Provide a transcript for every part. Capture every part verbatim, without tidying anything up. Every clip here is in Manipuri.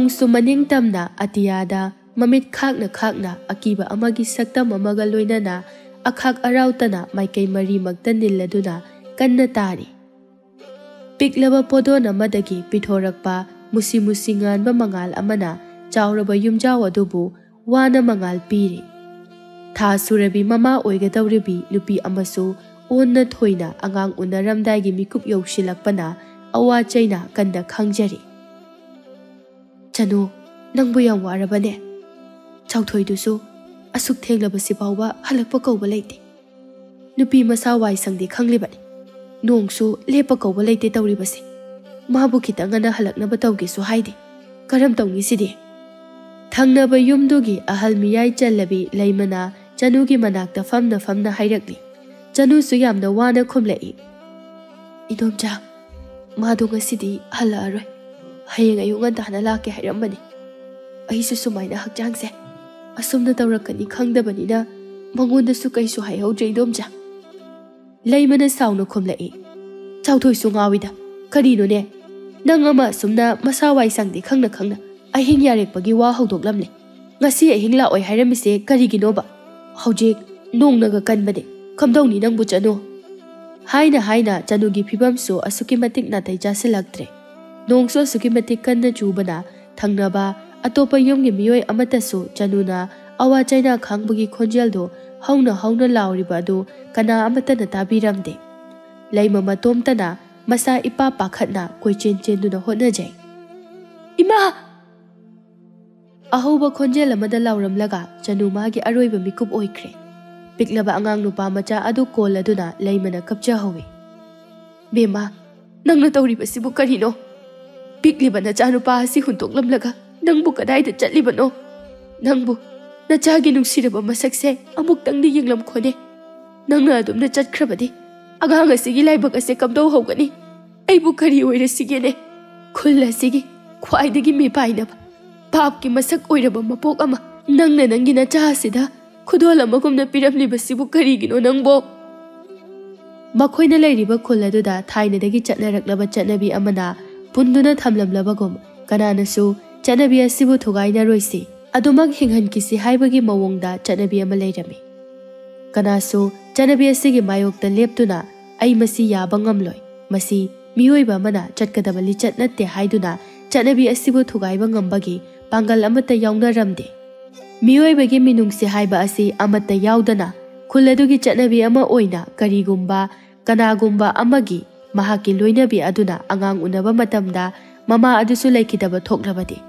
ꯅꯣꯡꯁꯨ ꯃꯅꯤꯡ ꯇꯝꯅ ꯑꯇꯤꯌꯥꯗ ꯃꯃꯤꯠ ꯈꯥꯛꯅ ꯈꯥꯛꯅ ꯑꯀꯤꯕ ꯑꯃꯒꯤ ꯁꯛꯇꯝ ꯑꯃꯒ ꯂꯣꯏꯅꯅ ꯑꯈꯥꯛ ꯑꯔꯥꯎꯇꯅ ꯃꯥꯏꯀꯩ ꯃꯔꯤꯃꯛꯇ ꯅꯤꯜꯂꯗꯨꯅ ꯀꯟꯅ ꯇꯥꯔꯤ꯫ ꯄꯤꯛꯂꯕ ꯄꯣꯗꯣꯟ ꯑꯃꯗꯒꯤ ꯄꯤꯊꯣꯔꯛꯄ ꯃꯨꯁꯤ ꯃꯨꯁꯤ ꯉꯥꯟꯕ ꯃꯉꯥꯜ ꯑꯃꯅ ꯆꯥꯎꯔꯕ ꯌꯨꯝꯖꯥꯎ ꯑꯗꯨꯕꯨ ꯋꯥꯅ ꯃꯉꯥꯜ ꯄꯤꯔꯤ꯫ ꯊꯥ ꯁꯨꯔꯕꯤ ꯃꯃꯥ ꯑꯣꯏꯒꯗꯧꯔꯤꯕꯤ ꯅꯨꯄꯤ ꯑꯃꯁꯨ ꯑꯣꯟꯅ ꯊꯣꯏꯅ ꯑꯉꯥꯡ ꯎꯅꯔꯝꯗꯥꯏꯒꯤ ꯃꯤꯀꯨꯞ ꯌꯧꯁꯤꯜꯂꯛꯄꯅ ꯑꯋꯥ ꯆꯩꯅ ꯀꯟꯗ ꯈꯥꯡꯖꯔꯤ꯫ "ꯆꯅꯨ, ꯅꯪꯕꯨ ꯌꯥꯝ ꯋꯥꯔꯕꯅꯦ꯫ ꯆꯥꯎꯊꯣꯏꯗꯨꯁꯨ ꯑꯁꯨꯛ ꯊꯦꯡꯂꯕꯁꯤ ꯐꯥꯎꯕ ꯍꯜꯂꯛꯄ ꯀꯧꯕ ꯂꯩꯇꯦ꯫ ꯅꯨꯄꯤ ꯃꯁꯥ ꯋꯥꯏ ꯁꯪꯗꯦ ꯈꯪꯂꯤꯕꯅꯤ꯫ ꯅꯣꯡꯁꯨ ꯂꯦꯞꯄ ꯀꯧꯕ ꯂꯩꯇꯦ ꯇꯧꯔꯤꯕꯁꯦ꯫ ꯃꯥꯕꯨ ꯈꯤꯇꯪ ꯉꯟꯅ ꯍꯜꯂꯛꯅꯕ ꯇꯧꯒꯦꯁꯨ ꯍꯥꯏꯗꯦ꯫ ꯀꯔꯝ ꯇꯧꯅꯤ ꯁꯤꯗꯤ?" ꯊꯪꯅꯕ ꯌꯨꯝꯗꯨꯒꯤ ꯑꯍꯜ ꯃꯤꯌꯥꯏ ꯆꯜꯂꯕꯤ ꯂꯩꯃꯅ ꯆꯅꯨꯒꯤ ꯃꯅꯥꯛꯇ ꯐꯝꯅ ꯐꯝꯅ ꯍꯥꯏꯔꯛꯂꯤ꯫ ꯆꯅꯨꯁꯨ ꯌꯥꯝꯅ ꯋꯥꯅ ꯈꯨꯝꯂꯛꯏ꯫ "ꯏꯗꯣꯝꯆꯥ, ꯃꯥꯗꯣ ꯉꯁꯤꯗꯤ ꯍꯜꯂꯛꯑꯔꯣꯏ꯫ ꯍꯌꯦꯡ ꯑꯌꯨꯛ ꯉꯟꯇꯥꯅ ꯂꯥꯛꯀꯦ ꯍꯥꯏꯔꯝꯕꯅꯤ꯫ ꯑꯩꯁꯨ ꯁꯨꯃꯥꯏꯅ ꯍꯛꯆꯥꯡꯁꯦ ꯑꯁꯨꯝꯅ ꯇꯧꯔꯛꯀꯅꯤ ꯈꯪꯗꯕꯅꯤꯅ ꯃꯉꯣꯟꯗꯁꯨ ꯀꯩꯁꯨ ꯍꯥꯏꯍꯧꯗ꯭ꯔꯦ ꯏꯗꯣꯝꯆꯥ꯫" ꯂꯩꯃꯅ ꯁꯥꯎꯅ ꯈꯨꯝꯂꯛꯏ꯫ "ꯆꯥꯎꯊꯣꯏꯁꯨ ꯉꯥꯎꯏꯗ꯫ ꯀꯔꯤꯅꯣꯅꯦ? ꯅꯪ ꯑꯃ ꯑꯁꯨꯝꯅ ꯃꯁꯥ ꯋꯥꯏ ꯁꯪꯗꯦ ꯈꯪꯅ ꯈꯪꯅ ꯑꯍꯤꯡ ꯌꯥꯔꯦꯛꯄꯒꯤ ꯋꯥ ꯍꯧꯗꯣꯛꯂꯝꯂꯦ꯫ ꯉꯁꯤ ꯑꯍꯤꯡ ꯂꯥꯛꯑꯣꯏ ꯍꯥꯏꯔꯝꯃꯤꯁꯦ ꯀꯔꯤꯒꯤꯅꯣꯕ? ꯍꯧꯖꯤꯛ ꯅꯣꯡꯅꯒ ꯀꯟꯕꯅꯦ꯫ ꯀꯝꯗꯧꯅꯤ ꯅꯪꯕꯨ ꯆꯅꯨ?" ꯍꯥꯏꯅ ꯍꯥꯏꯅ ꯆꯅꯨꯒꯤ ꯐꯤꯕꯝꯁꯨ ꯑꯁꯨꯛꯀꯤ ꯃꯇꯤꯛ ꯅꯥꯇꯩ ꯆꯥꯁꯤꯜꯂꯛꯇ꯭ꯔꯦ꯫ ꯅꯣꯡꯁꯨ ꯑꯁꯨꯛꯀꯤ ꯃꯇꯤꯛ ꯀꯟꯅ ꯆꯨꯕꯅ ꯊꯪꯅꯕ ꯑꯇꯣꯞꯄ ꯌꯨꯝꯒꯤ ꯃꯤꯑꯣꯏ ꯑꯃꯠꯇꯁꯨ ꯆꯅꯨꯅ ꯑꯋꯥ ꯆꯩꯅꯥ ꯈꯥꯡꯕꯒꯤ ꯈꯣꯟꯖꯦꯜꯗꯨ ꯍꯧꯅ ꯍꯧꯅ ꯂꯥꯎꯔꯤꯕ ꯑꯗꯨ ꯀꯅꯥ ꯑꯃꯠꯇꯅ ꯇꯥꯕꯤꯔꯝꯗꯦ꯫ ꯂꯩꯃ ꯃꯇꯣꯝꯇꯅ ꯃꯁꯥ ꯏꯄꯥ ꯄꯥꯈꯠꯅ ꯀꯣꯏꯆꯦꯟ ꯆꯦꯟꯗꯨꯅ ꯍꯣꯠꯅꯖꯩ꯫ "ꯏꯃꯥ!" ꯑꯍꯧꯕ ꯈꯣꯟꯖꯦꯜ ꯑꯃꯗ ꯂꯥꯎꯔꯝꯂꯒ ꯆꯅꯨ ꯃꯥꯒꯤ ꯑꯔꯣꯏꯕ ꯃꯤꯀꯨꯞ ꯑꯣꯏꯈ꯭ꯔꯦ꯫ ꯄꯤꯛꯂꯕ ꯑꯉꯥꯡ ꯅꯨꯄꯥ ꯃꯆꯥ ꯑꯗꯨ ꯀꯣꯜꯂꯗꯨꯅ ꯂꯩꯃꯅ ꯀꯞꯆꯍꯧꯏ꯫ "ꯕꯦꯝꯃ, ꯅꯪꯅ ꯇꯧꯔꯤꯕꯁꯤꯕꯨ ꯀꯔꯤꯅꯣ? ꯄꯤꯛꯂꯤꯕ ꯅꯆꯥꯅꯨꯄꯥ ꯑꯁꯤ ꯍꯨꯟꯗꯣꯛꯂꯝꯂꯒ ꯅꯪꯕꯨ ꯀꯗꯥꯏꯗ ꯆꯠꯂꯤꯕꯅꯣ? ꯅꯪꯕꯨ, ꯅꯆꯥꯒꯤ ꯅꯨꯡꯁꯤꯔꯕ ꯃꯁꯛꯁꯦ ꯑꯃꯨꯛꯇꯪꯗꯤ ꯌꯦꯡꯂꯝꯈꯣꯅꯦ꯫ ꯅꯪꯅ ꯑꯗꯨꯝꯅ ꯆꯠꯈ꯭ꯔꯕꯗꯤ ꯑꯉꯥꯡ ꯑꯁꯤꯒꯤ ꯂꯥꯏꯕꯛ ꯑꯁꯦ ꯀꯝꯗꯧꯍꯧꯒꯅꯤ? ꯑꯩꯕꯨ ꯀꯔꯤ ꯑꯣꯏꯔꯁꯤꯒꯦꯅꯦ? ꯈꯨꯜ ꯑꯁꯤꯒꯤ ꯈ꯭ꯋꯥꯏꯗꯒꯤ ꯃꯤꯄꯥꯏꯅꯕ ꯄꯥꯞꯀꯤ ꯃꯁꯛ ꯑꯣꯏꯔꯕ ꯃꯄꯣꯛ ꯑꯃ ꯅꯪꯅ ꯅꯪꯒꯤ ꯅꯆꯥ ꯑꯁꯤꯗ ꯈꯨꯗꯣꯜ ꯑꯃꯒꯨꯝꯅ ꯄꯤꯔꯝꯂꯤꯕꯁꯤꯕꯨ ꯀꯔꯤꯒꯤꯅꯣ ꯅꯪꯕꯣ?" ꯃꯈꯣꯏꯅ ꯂꯩꯔꯤꯕ ꯈꯨꯜ ꯑꯗꯨꯗ ꯊꯥꯏꯅꯗꯒꯤ ꯆꯠꯅꯔꯛꯂꯕ ꯆꯠꯅꯕꯤ ꯑꯃꯅ ꯄꯨꯟꯗꯨꯅ ꯊꯝꯂꯝꯂꯕꯒꯨꯝ ꯀꯅꯥꯅꯁꯨ "ꯆꯠꯅꯕꯤ ꯑꯁꯤꯕꯨ ꯊꯨꯒꯥꯏꯅꯔꯣꯏꯁꯤ, ꯑꯗꯨꯃꯛ ꯍꯤꯡꯍꯟꯈꯤꯁꯤ" ꯍꯥꯏꯕꯒꯤ ꯃꯑꯣꯡꯗ ꯆꯠꯅꯕꯤ ꯑꯃ ꯂꯩꯔꯝꯃꯤ꯫ ꯀꯅꯥꯁꯨ ꯆꯠꯅꯕꯤ ꯑꯁꯤꯒꯤ ꯃꯥꯌꯣꯛꯇ ꯂꯦꯞꯇꯨꯅ "ꯑꯩ ꯃꯁꯤ ꯌꯥꯕ ꯉꯝꯂꯣꯏ, ꯃꯁꯤ ꯃꯤꯑꯣꯏꯕ ꯑꯃꯅ ꯆꯠꯀꯗꯕ ꯂꯤꯆꯠ ꯅꯠꯇꯦ" ꯍꯥꯏꯗꯨꯅ ꯆꯠꯅꯕꯤ ꯑꯁꯤꯕꯨ ꯊꯨꯒꯥꯏꯕ ꯉꯝꯕꯒꯤ ꯄꯥꯡꯒꯜ ꯑꯃꯠꯇ ꯌꯥꯎꯅꯔꯝꯗꯦ꯫ ꯃꯤꯑꯣꯏꯕꯒꯤ ꯃꯤꯅꯨꯡꯁꯤ ꯍꯥꯏꯕ ꯑꯁꯤ ꯑꯃꯠꯇ ꯌꯥꯎꯗꯅ ꯈꯨꯜ ꯑꯗꯨꯒꯤ ꯆꯠꯅꯕꯤ ꯑꯃ ꯑꯣꯏꯅ ꯀꯔꯤꯒꯨꯝꯕ ꯀꯅꯥꯒꯨꯝꯕ ꯑꯃꯒꯤ ꯃꯍꯥꯛꯀꯤ ꯂꯣꯏꯅꯕꯤ ꯑꯗꯨꯅ ꯑꯉꯥꯡ ꯎꯅꯕ ꯃꯇꯝꯗ ꯃꯃꯥ ꯑꯗꯨꯁꯨ ꯂꯩꯈꯤꯗꯕ ꯊꯣꯛꯂꯕꯗꯤ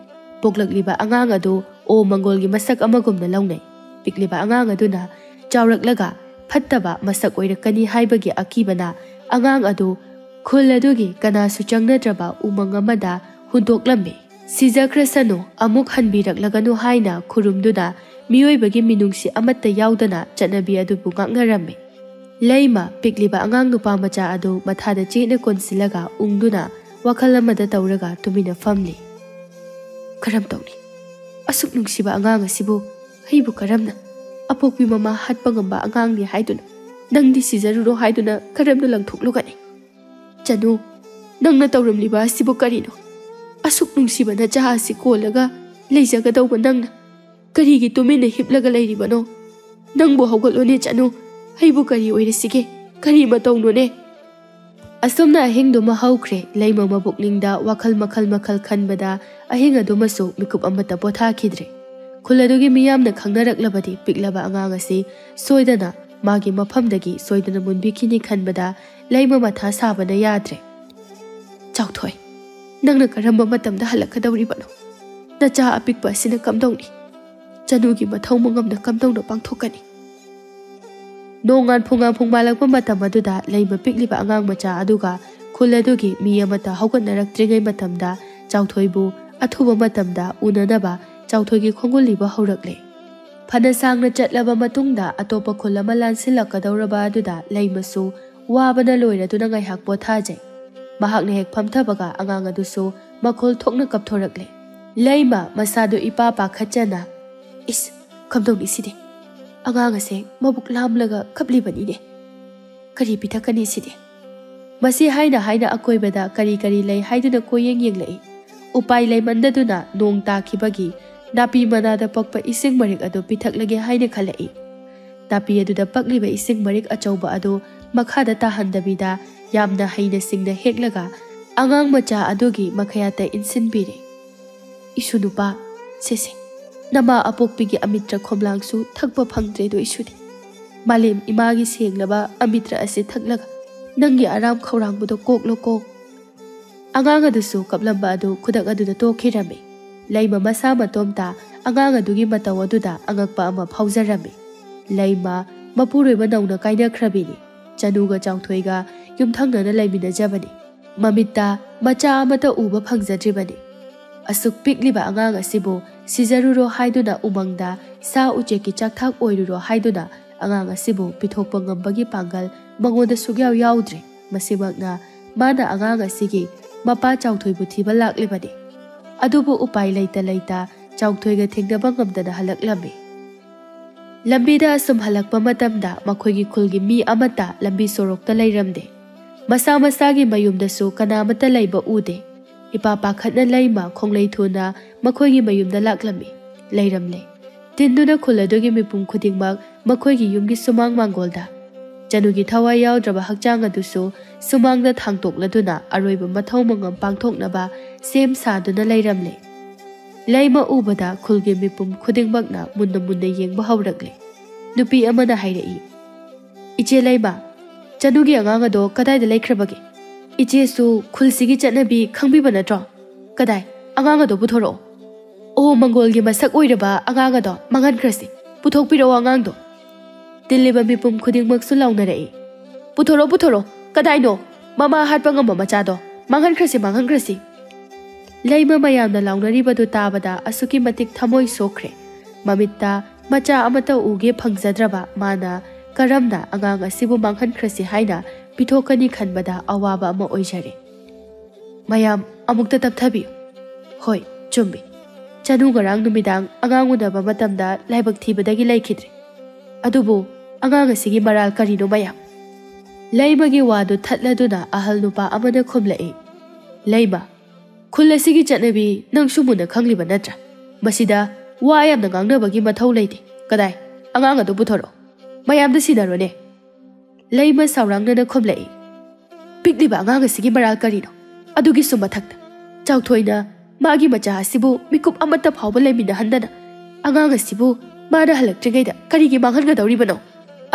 ꯄꯣꯛꯂꯛꯂꯤꯕ ꯑꯉꯥꯡ ꯑꯗꯨ ꯑꯣ ꯃꯪꯒꯣꯜꯒꯤ ꯃꯁꯛ ꯑꯃꯒꯨꯝꯅ ꯂꯧꯅꯩ꯫ ꯄꯤꯛꯂꯤꯕ ꯑꯉꯥꯡ ꯑꯗꯨꯅ ꯆꯥꯎꯔꯛꯂꯒ ꯐꯠꯇꯕ ꯃꯁꯛ ꯑꯣꯏꯔꯛꯀꯅꯤ ꯍꯥꯏꯕꯒꯤ ꯑꯀꯤꯕꯅ ꯑꯉꯥꯡ ꯑꯗꯨ ꯈꯨꯜ ꯑꯗꯨꯒꯤ ꯀꯅꯥꯁꯨ ꯆꯪꯅꯗ꯭ꯔꯕ ꯎꯃꯪ ꯑꯃꯗ ꯍꯨꯟꯗꯣꯛꯂꯝꯃꯤ꯫ "ꯁꯤꯖꯈ꯭ꯔꯁꯅꯨ, ꯑꯃꯨꯛ ꯍꯟꯕꯤꯔꯛꯂꯒꯅꯨ" ꯍꯥꯏꯅ ꯈꯨꯔꯨꯝꯗꯨꯅ ꯃꯤꯑꯣꯏꯕꯒꯤ ꯃꯤꯅꯨꯡꯁꯤ ꯑꯃꯠꯇ ꯌꯥꯎꯗꯅ ꯆꯠꯅꯕꯤ ꯑꯗꯨꯕꯨ ꯉꯥꯛꯅꯔꯝꯃꯤ꯫ ꯂꯩꯃ ꯄꯤꯛꯂꯤꯕ ꯑꯉꯥꯡ ꯅꯨꯄꯥ ꯃꯆꯥ ꯑꯗꯨ ꯃꯊꯥꯗ ꯆꯦꯠꯅ ꯀꯣꯟꯁꯤꯜꯂꯒ ꯎꯪꯗꯨꯅ ꯋꯥꯈꯜ ꯑꯃꯗ ꯇꯧꯔꯒ ꯇꯨꯃꯤꯟꯅ ꯐꯝꯂꯤ꯫ "ꯀꯔꯝ ꯇꯧꯅꯤ? ꯑꯁꯨꯛ ꯅꯨꯡꯁꯤꯕ ꯑꯉꯥꯡ ꯑꯁꯤꯕꯨ ꯑꯩꯕꯨ ꯀꯔꯝꯅ? ꯑꯄꯣꯛꯄꯤ ꯃꯃꯥ ꯍꯥꯠꯄ ꯉꯝꯕ ꯑꯉꯥꯡꯅꯤ ꯍꯥꯏꯗꯨꯅ, ꯅꯪꯗꯤ ꯁꯤꯖꯔꯨꯔꯣ ꯍꯥꯏꯗꯨꯅ ꯀꯔꯝꯅ ꯂꯪꯊꯣꯛꯂꯨꯒꯅꯤ? ꯆꯅꯨ, ꯅꯪꯅ ꯇꯧꯔꯝꯂꯤꯕ ꯑꯁꯤꯕꯨ ꯀꯔꯤꯅꯣ? ꯑꯁꯨꯛ ꯅꯨꯡꯁꯤꯕ ꯅꯆꯥ ꯑꯁꯤ ꯀꯣꯜꯂꯒ ꯂꯩꯖꯒꯗꯧꯕ ꯅꯪꯅ ꯀꯔꯤꯒꯤ ꯇꯨꯃꯤꯟꯅ ꯍꯤꯞꯂꯒ ꯂꯩꯔꯤꯕꯅꯣ? ꯅꯪꯕꯨ ꯍꯧꯒꯠꯂꯣꯅꯦ ꯆꯅꯨ, ꯑꯩꯕꯨ ꯀꯔꯤ ꯑꯣꯏꯔꯁꯤꯒꯦ? ꯀꯔꯤ ꯃꯇꯧꯅꯣꯅꯦ?" ꯑꯁꯨꯝꯅ ꯑꯍꯤꯡꯗꯨꯃ ꯍꯧꯈ꯭ꯔꯦ꯫ ꯂꯩꯃ ꯃꯄꯨꯛꯅꯤꯡꯗ ꯋꯥꯈꯜ ꯃꯈꯜ ꯃꯈꯜ ꯈꯟꯕꯗ ꯑꯍꯤꯡ ꯑꯗꯨꯃꯁꯨ ꯃꯤꯀꯨꯞ ꯑꯃꯠꯇ ꯄꯣꯊꯥꯈꯤꯗ꯭ꯔꯦ꯫ ꯈꯨꯜ ꯑꯗꯨꯒꯤ ꯃꯤꯌꯥꯝꯅ ꯈꯪꯅꯔꯛꯂꯕꯗꯤ ꯄꯤꯛꯂꯕ ꯑꯉꯥꯡ ꯑꯁꯤ ꯁꯣꯏꯗꯅ ꯃꯥꯒꯤ ꯃꯐꯝꯗꯒꯤ ꯁꯣꯏꯗꯅ ꯃꯨꯟꯕꯤꯈꯤꯅꯤ ꯈꯟꯕꯗ ꯂꯩꯃ ꯃꯊꯥ ꯁꯥꯕꯅ ꯌꯥꯗ꯭ꯔꯦ꯫ "ꯆꯥꯎꯊꯣꯏ, ꯅꯪꯅ ꯀꯔꯝꯕ ꯃꯇꯝꯗ ꯍꯜꯂꯛꯀꯗꯧꯔꯤꯕꯅꯣ? ꯅꯆꯥ ꯑꯄꯤꯛꯄ ꯑꯁꯤꯅ ꯀꯝꯗꯧꯅꯤ? ꯆꯅꯨꯒꯤ ꯃꯊꯧ ꯃꯉꯝꯅ ꯀꯝꯗꯧꯅ ꯄꯥꯡꯊꯣꯛꯀꯅꯤ?" ꯅꯣꯡꯉꯥꯟ ꯐꯨꯡꯉꯥꯟ ꯐꯨꯡꯃꯥꯜꯂꯛꯄ ꯃꯇꯝ ꯑꯗꯨꯗ ꯂꯩꯃ ꯄꯤꯛꯂꯤꯕ ꯑꯉꯥꯡ ꯃꯆꯥ ꯑꯗꯨꯒ ꯈꯨꯜ ꯑꯗꯨꯒꯤ ꯃꯤ ꯑꯃꯠꯇ ꯍꯧꯒꯠꯅꯔꯛꯇ꯭ꯔꯤꯉꯩ ꯃꯇꯝꯗ ꯆꯥꯎꯊꯣꯏꯕꯨ ꯑꯊꯨꯕ ꯃꯇꯝꯗ ꯎꯅꯅꯕ ꯆꯥꯎꯊꯣꯏꯒꯤ ꯈꯣꯡꯒꯨꯜ ꯂꯤꯕ ꯍꯧꯔꯛꯂꯦ꯫ ꯐꯅ ꯁꯥꯡꯅ ꯆꯠꯂꯕ ꯃꯇꯨꯡꯗ ꯑꯇꯣꯞꯄ ꯈꯨꯜ ꯑꯃ ꯂꯥꯟꯁꯤꯜꯂꯛꯀꯗꯧꯔꯕ ꯑꯗꯨꯗ ꯂꯩꯃꯁꯨ ꯋꯥꯕꯅ ꯂꯣꯏꯔꯗꯨꯅ ꯉꯥꯏꯍꯥꯛ ꯄꯣꯊꯥꯖꯩ꯫ ꯃꯍꯥꯛꯅ ꯍꯦꯛ ꯐꯝꯊꯕꯒ ꯑꯉꯥꯡ ꯑꯗꯨꯁꯨ ꯃꯈꯣꯜ ꯊꯣꯛꯅ ꯀꯞꯊꯣꯔꯛꯂꯦ꯫ ꯂꯩꯃ ꯃꯁꯥꯗꯨ ꯏꯄꯥ ꯄꯥꯈꯠꯆꯅ, "ꯏꯁ, ꯀꯝꯗꯧꯅꯤ ꯁꯤꯗꯤ? ꯑꯉꯥꯡ ꯑꯁꯦ ꯃꯕꯨꯛ ꯂꯥꯝꯂꯒ ꯀꯞꯂꯤꯕꯅꯤꯅꯦ꯫ ꯀꯔꯤ ꯄꯤꯊꯛꯀꯅꯤ ꯁꯤꯗꯤ?" ꯃꯁꯤ ꯍꯥꯏꯅ ꯍꯥꯏꯅ ꯑꯀꯣꯏꯕꯗ ꯀꯔꯤ ꯀꯔꯤ ꯂꯩ ꯍꯥꯏꯗꯨꯅ ꯀꯣꯏꯌꯦꯡ ꯌꯦꯡꯂꯛꯏ꯫ ꯎꯄꯥꯏ ꯂꯩꯃꯟꯗꯗꯨꯅ ꯅꯣꯡ ꯇꯥꯈꯤꯕꯒꯤ ꯅꯥꯄꯤ ꯃꯅꯥꯗ ꯄꯛꯄ ꯏꯁꯤꯡ ꯃꯔꯤꯛ ꯑꯗꯨ ꯄꯤꯊꯛꯂꯒꯦ ꯍꯥꯏꯅ ꯈꯜꯂꯛꯏ꯫ ꯅꯥꯄꯤ ꯑꯗꯨꯗ ꯄꯛꯂꯤꯕ ꯏꯁꯤꯡ ꯃꯔꯤꯛ ꯑꯆꯧꯕ ꯑꯗꯨ ꯃꯈꯥꯗ ꯇꯥꯍꯟꯗꯕꯤꯗ ꯌꯥꯝꯅ ꯍꯩꯅ ꯁꯤꯡꯅ ꯍꯦꯛꯂꯒ ꯑꯉꯥꯡ ꯃꯆꯥ ꯑꯗꯨꯒꯤ ꯃꯈꯌꯥꯠꯇ ꯏꯟꯁꯤꯟꯕꯤꯔꯦ꯫ "ꯏꯁꯨ ꯅꯨꯄꯥ, ꯁꯦꯁꯦ, ꯅꯃꯥ ꯑꯄꯣꯛꯄꯤꯒꯤ ꯑꯃꯤꯇ꯭ꯔ ꯈꯣꯝꯂꯥꯡꯁꯨ ꯊꯛꯄ ꯐꯪꯗ꯭ꯔꯦꯗꯣ ꯏꯁꯨꯗꯤ꯫ ꯃꯥꯂꯦꯝ ꯏꯃꯥꯒꯤ ꯁꯦꯡꯂꯕ ꯑꯃꯤꯇ꯭ꯔ ꯑꯁꯤ ꯊꯛꯂꯒ ꯅꯪꯒꯤ ꯑꯔꯥꯝ ꯈꯧꯔꯥꯡꯕꯗꯣ ꯀꯣꯛꯂꯣ ꯀꯣꯛ꯫" ꯑꯉꯥꯡ ꯑꯗꯨꯁꯨ ꯀꯞꯂꯝꯕ ꯑꯗꯨ ꯈꯨꯗꯛ ꯑꯗꯨꯗ ꯇꯣꯛꯈꯤꯔꯝꯃꯤ꯫ ꯂꯩꯃ ꯃꯁꯥ ꯃꯇꯣꯝꯇ ꯑꯉꯥꯡ ꯑꯗꯨꯒꯤ ꯃꯇꯧ ꯑꯗꯨꯗ ꯑꯉꯛꯄ ꯑꯃ ꯐꯥꯎꯖꯔꯝꯃꯤ꯫ ꯂꯩꯃ ꯃꯄꯨꯔꯣꯏꯕ ꯅꯧꯅ ꯀꯥꯏꯅꯈ꯭ꯔꯕꯤꯅꯤ꯫ ꯆꯅꯨꯒ ꯆꯥꯎꯊꯣꯏꯒ ꯌꯨꯝꯊꯪꯅꯅ ꯂꯩꯃꯤꯟꯅꯖꯕꯅꯤ꯫ ꯃꯃꯤꯠꯇ ꯃꯆꯥ ꯑꯃꯠꯇ ꯎꯕ ꯐꯪꯖꯗ꯭ꯔꯤꯕꯅꯤ꯫ ꯑꯁꯨꯛ ꯄꯤꯛꯂꯤꯕ ꯑꯉꯥꯡ ꯑꯁꯤꯕꯨ ꯁꯤꯖꯔꯨꯔꯣ ꯍꯥꯏꯗꯨꯅ ꯎꯃꯪꯗ ꯁꯥ ꯎꯆꯦꯛꯀꯤ ꯆꯥꯛꯊꯥꯛ ꯑꯣꯏꯔꯨꯔꯣ ꯍꯥꯏꯗꯨꯅ ꯑꯉꯥꯡ ꯑꯁꯤꯕꯨ ꯄꯤꯊꯣꯛꯄ ꯉꯝꯕꯒꯤ ꯄꯥꯡꯒꯜ ꯃꯉꯣꯟꯗ ꯁꯨꯛꯌꯥꯎ ꯌꯥꯎꯗ꯭ꯔꯦ꯫ ꯃꯁꯤꯃꯛꯅ ꯃꯥꯅ ꯑꯉꯥꯡ ꯑꯁꯤꯒꯤ ꯃꯄꯥ ꯆꯥꯎꯊꯣꯏꯕꯨ ꯊꯤꯕ ꯂꯥꯛꯂꯤꯕꯅꯤ꯫ ꯑꯗꯨꯕꯨ ꯎꯄꯥꯏ ꯂꯩꯇ ꯂꯩꯇ ꯆꯥꯎꯊꯣꯏꯒ ꯊꯦꯡꯅꯕ ꯉꯝꯗꯅ ꯍꯜꯂꯛꯂꯝꯃꯤ꯫ ꯂꯝꯕꯤꯗ ꯑꯁꯨꯝ ꯍꯜꯂꯛꯄ ꯃꯇꯝꯗ ꯃꯈꯣꯏꯒꯤ ꯈꯨꯜꯒꯤ ꯃꯤ ꯑꯃꯠꯇ ꯂꯝꯕꯤ ꯁꯣꯔꯣꯛꯇ ꯂꯩꯔꯝꯗꯦ꯫ ꯃꯁꯥ ꯃꯁꯥꯒꯤ ꯃꯌꯨꯝꯗꯁꯨ ꯀꯅꯥꯃꯠꯇ ꯂꯩꯕ ꯎꯗꯦ꯫ ꯏꯄꯥ ꯄꯥꯈꯠꯅ ꯂꯩꯃ ꯈꯣꯡꯂꯩ ꯊꯨꯅ ꯃꯈꯣꯏꯒꯤ ꯃꯌꯨꯝꯗ ꯂꯥꯛꯂꯝꯃꯤ꯫ ꯂꯩꯔꯝꯂꯦ꯫ ꯇꯤꯟꯗꯨꯅ ꯈꯨꯜ ꯑꯗꯨꯒꯤ ꯃꯤꯄꯨꯝ ꯈꯨꯗꯤꯡꯃꯛ ꯃꯈꯣꯏꯒꯤ ꯌꯨꯝꯒꯤ ꯁꯨꯃꯥꯡ ꯃꯥꯡꯒꯣꯜꯗ꯫ ꯆꯅꯨꯒꯤ ꯊꯋꯥꯏ ꯌꯥꯎꯗ꯭ꯔꯕ ꯍꯛꯆꯥꯡ ꯑꯗꯨꯁꯨ ꯁꯨꯃꯥꯡꯗ ꯊꯥꯡꯇꯣꯛꯂꯗꯨꯅ ꯑꯔꯣꯏꯕ ꯃꯊꯧ ꯃꯉꯝ ꯄꯥꯡꯊꯣꯛꯅꯕ ꯁꯦꯝ ꯁꯥꯗꯨꯅ ꯂꯩꯔꯝꯂꯦ꯫ ꯂꯩꯃ ꯎꯕꯗ ꯈꯨꯜꯒꯤ ꯃꯤꯄꯨꯝ ꯈꯨꯗꯤꯡꯃꯛꯅ ꯃꯨꯟꯅ ꯃꯨꯟꯅ ꯌꯦꯡꯕ ꯍꯧꯔꯛꯂꯦ꯫ ꯅꯨꯄꯤ ꯑꯃꯅ ꯍꯥꯏꯔꯛꯏ, "ꯏꯆꯦ ꯂꯩꯃ, ꯆꯅꯨꯒꯤ ꯑꯉꯥꯡ ꯑꯗꯣ ꯀꯗꯥꯏꯗ ꯂꯩꯈ꯭ꯔꯕꯒꯦ? ꯏꯆꯦꯁꯨ ꯈꯨꯜꯁꯤꯒꯤ ꯆꯠꯅꯕꯤ ꯈꯪꯕꯤꯕ ꯅꯠꯇ꯭ꯔꯣ? ꯀꯗꯥꯏ? ꯑꯉꯥꯡ ꯑꯗꯣ ꯄꯨꯊꯣꯔꯛꯑꯣ꯫" "ꯑꯣ, ꯃꯪꯒꯣꯜꯒꯤ ꯃꯁꯛ ꯑꯣꯏꯔꯕ ꯑꯉꯥꯡ ꯑꯗꯣ ꯃꯥꯡꯍꯟꯈ꯭ꯔꯁꯤ꯫ ꯄꯨꯊꯣꯛꯄꯤꯔꯛꯑꯣ ꯑꯉꯥꯡꯗꯣ꯫" ꯇꯤꯜꯂꯤꯕ ꯃꯤꯄꯨꯝ ꯈꯨꯗꯤꯡꯃꯛꯁꯨ ꯂꯥꯎꯅꯔꯛꯏ, "ꯄꯨꯊꯣꯔꯛꯑꯣ, ꯄꯨꯊꯣꯔꯛꯑꯣ꯫ ꯀꯗꯥꯏꯅꯣ? ꯃꯃꯥ ꯍꯥꯠꯄ ꯉꯝꯕ ꯃꯆꯥꯗꯣ꯫ ꯃꯥꯡꯍꯟꯈ꯭ꯔꯁꯤ, ꯃꯥꯡꯍꯟꯈ꯭ꯔꯁꯤ꯫" ꯂꯩꯃ ꯃꯌꯥꯝꯅ ꯂꯥꯎꯅꯔꯤꯕꯗꯨ ꯇꯥꯕꯗ ꯑꯁꯨꯛꯀꯤ ꯃꯇꯤꯛ ꯊꯃꯣꯏ ꯁꯣꯛꯈ꯭ꯔꯦ꯫ ꯃꯃꯤꯠꯇ ꯃꯆꯥ ꯑꯃꯠꯇ ꯎꯒꯦ ꯐꯪꯖꯗ꯭ꯔꯕ ꯃꯥꯅ ꯀꯔꯝꯅ ꯑꯉꯥꯡ ꯑꯁꯤꯕꯨ ꯃꯥꯡꯍꯟꯈ꯭ꯔꯁꯤ ꯍꯥꯏꯅ ꯄꯤꯊꯣꯛꯀꯅꯤ ꯈꯟꯕꯗ ꯑꯋꯥꯕ ꯑꯃ ꯑꯣꯏꯖꯔꯦ꯫ ꯃꯌꯥꯝ ꯑꯃꯨꯛꯇ ꯇꯞꯊꯕꯤꯌꯨ꯫ ꯍꯣꯏ, ꯆꯨꯝꯃꯤ꯫ ꯆꯅꯨ ꯉꯔꯥꯡ ꯅꯨꯃꯤꯗꯥꯡ ꯑꯉꯥꯡ ꯎꯅꯕ ꯃꯇꯝꯗ ꯂꯥꯏꯕꯛ ꯊꯤꯕꯗꯒꯤ ꯂꯩꯈꯤꯗ꯭ꯔꯦ꯫ ꯑꯗꯨꯕꯨ ꯑꯉꯥꯡ ꯑꯁꯤꯒꯤ ꯃꯔꯥꯜ ꯀꯔꯤꯅꯣ ꯃꯌꯥꯝ? ꯂꯩꯃꯒꯤ ꯋꯥꯗꯨ ꯊꯠꯂꯗꯨꯅ ꯑꯍꯜ ꯅꯨꯄꯥ ꯑꯃꯅ ꯈꯨꯝꯂꯛꯏ, "ꯂꯩꯃ, "ꯈꯨꯜ ꯑꯁꯤꯒꯤ ꯆꯠꯅꯕꯤ ꯅꯪꯁꯨ ꯃꯨꯟꯅ ꯈꯪꯂꯤꯕ ꯅꯠꯇ꯭ꯔꯥ? ꯃꯁꯤꯗ ꯋꯥ ꯌꯥꯝꯅ ꯉꯥꯡꯅꯕꯒꯤ ꯃꯊꯧ ꯂꯩꯇꯦ꯫ ꯀꯗꯥꯏ? ꯑꯉꯥꯡ ꯑꯗꯨ ꯄꯨꯊꯣꯔꯛꯑꯣ꯫ ꯃꯌꯥꯝꯗ ꯁꯤꯟꯅꯔꯣꯅꯦ꯫" ꯂꯩꯃ ꯁꯥꯎꯔꯥꯡꯅꯅ ꯈꯨꯝꯂꯛꯏ, "ꯄꯤꯛꯂꯤꯕ ꯑꯉꯥꯡ ꯑꯁꯤꯒꯤ ꯃꯔꯥꯜ ꯀꯔꯤꯅꯣ? ꯑꯗꯨꯒꯤꯁꯨ ꯃꯊꯛꯇ ꯆꯥꯎꯊꯣꯏꯅ ꯃꯥꯒꯤ ꯃꯆꯥ ꯑꯁꯤꯕꯨ ꯃꯤꯀꯨꯞ ꯑꯃꯠꯇ ꯐꯥꯎꯕ ꯂꯩꯃꯤꯟꯅꯍꯟꯗꯅ ꯑꯉꯥꯡ ꯑꯁꯤꯕꯨ ꯃꯥꯅ ꯍꯜꯂꯛꯇ꯭ꯔꯤꯉꯩꯗ ꯀꯔꯤꯒꯤ ꯃꯥꯡꯍꯟꯒꯗꯧꯔꯤꯕꯅꯣ?"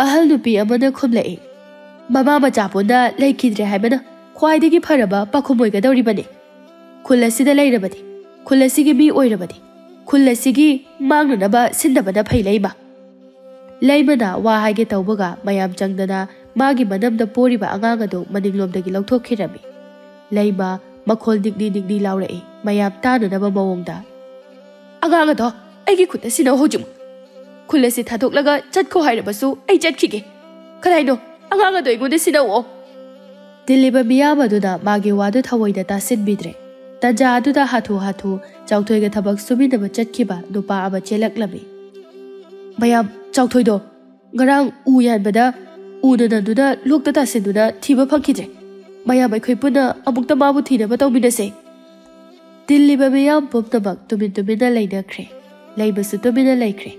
ꯑꯍꯜ ꯅꯨꯄꯤ ꯑꯃꯅ ꯈꯨꯝꯂꯛꯏ, "ꯃꯃꯥ ꯃꯆꯥ ꯄꯨꯟꯅ ꯂꯩꯈꯤꯗ꯭ꯔꯦ ꯍꯥꯏꯕꯅ ꯈ꯭ꯋꯥꯏꯗꯒꯤ ꯐꯔꯕ ꯄꯥꯈꯨꯝ ꯑꯣꯏꯒꯗꯧꯔꯤꯕꯅꯤ꯫ ꯈꯨꯜ ꯑꯁꯤꯗ ꯂꯩꯔꯕꯗꯤ, ꯈꯨꯜ ꯑꯁꯤꯒꯤ ꯃꯤ ꯑꯣꯏꯔꯕꯗꯤ, ꯈꯨꯜ ꯑꯁꯤꯒꯤ ꯃꯥꯡꯅꯅꯕ ꯁꯤꯟꯗꯕꯅ ꯐꯩ, ꯂꯩꯃ꯫" ꯂꯩꯃꯅ ꯋꯥ ꯍꯥꯏꯒꯦ ꯇꯧꯕꯒ ꯃꯌꯥꯝ ꯆꯪꯗꯅ ꯃꯥꯒꯤ ꯃꯅꯝꯗ ꯄꯣꯔꯤꯕ ꯑꯉꯥꯡ ꯑꯗꯨ ꯃꯅꯤꯡꯂꯣꯝꯗꯒꯤ ꯂꯧꯊꯣꯛꯈꯤꯔꯝꯃꯤ꯫ ꯂꯩꯃ ꯃꯈꯣꯜ ꯅꯤꯛꯂꯤ ꯅꯤꯛꯂꯤ ꯂꯥꯎꯔꯛꯏ, ꯃꯌꯥꯝ ꯇꯥꯅꯅꯕ ꯃꯑꯣꯡꯗ, "ꯑꯉꯥꯡ ꯑꯗꯣ ꯑꯩꯒꯤ ꯈꯨꯠꯇ ꯁꯤꯟꯅꯧ ꯍꯧꯖꯤꯛꯃꯛ꯫ ꯈꯨꯜ ꯑꯁꯤ ꯊꯥꯗꯣꯛꯂꯒ ꯆꯠꯈꯣ ꯍꯥꯏꯔꯕꯁꯨ ꯑꯩ ꯆꯠꯈꯤꯒꯦ꯫ ꯀꯗꯥꯏꯅꯣ? ꯑꯉꯥꯡ ꯑꯗꯣ ꯑꯩꯉꯣꯟꯗ ꯁꯤꯟꯅꯧꯑꯣ꯫" ꯇꯤꯜꯂꯤꯕ ꯃꯤꯌꯥꯝ ꯑꯗꯨꯅ ꯃꯥꯒꯤ ꯋꯥꯗꯨ ꯊꯑꯣꯏꯅ ꯇꯥꯁꯤꯟꯕꯤꯗ꯭ꯔꯦ꯫ ꯇꯟꯖꯥ ꯑꯗꯨꯗ ꯍꯥꯊꯨ ꯍꯥꯊꯨ ꯆꯥꯎꯊꯣꯏꯒ ꯊꯕꯛ ꯁꯨꯃꯤꯟꯅꯕ ꯆꯠꯈꯤꯕ ꯅꯨꯄꯥ ꯑꯃ ꯆꯦꯜꯂꯛꯂꯝꯃꯤ꯫ "ꯃꯌꯥꯝ, ꯆꯥꯎꯊꯣꯏꯗꯣ ꯉꯔꯥꯡ ꯎ ꯌꯥꯟꯕꯗ ꯎꯅ ꯅꯟꯗꯨꯅ ꯂꯣꯛꯇ ꯇꯥꯁꯤꯟꯗꯨꯅ ꯊꯤꯕ ꯐꯪꯈꯤꯗ꯭ꯔꯦ꯫ ꯃꯌꯥꯝ, ꯑꯩꯈꯣꯏ ꯄꯨꯟꯅ ꯑꯃꯨꯛꯇ ꯃꯥꯕꯨ ꯊꯤꯅꯕ ꯇꯧꯃꯤꯟꯅꯁꯦ꯫" ꯇꯤꯜꯂꯤꯕ ꯃꯤꯌꯥꯝ ꯄꯨꯝꯅꯃꯛ ꯇꯨꯃꯤꯟ ꯇꯨꯃꯤꯟꯅ ꯂꯩꯅꯈ꯭ꯔꯦ꯫ ꯂꯩꯃꯁꯨ ꯇꯨꯃꯤꯟꯅ ꯂꯩꯈ꯭ꯔꯦ꯫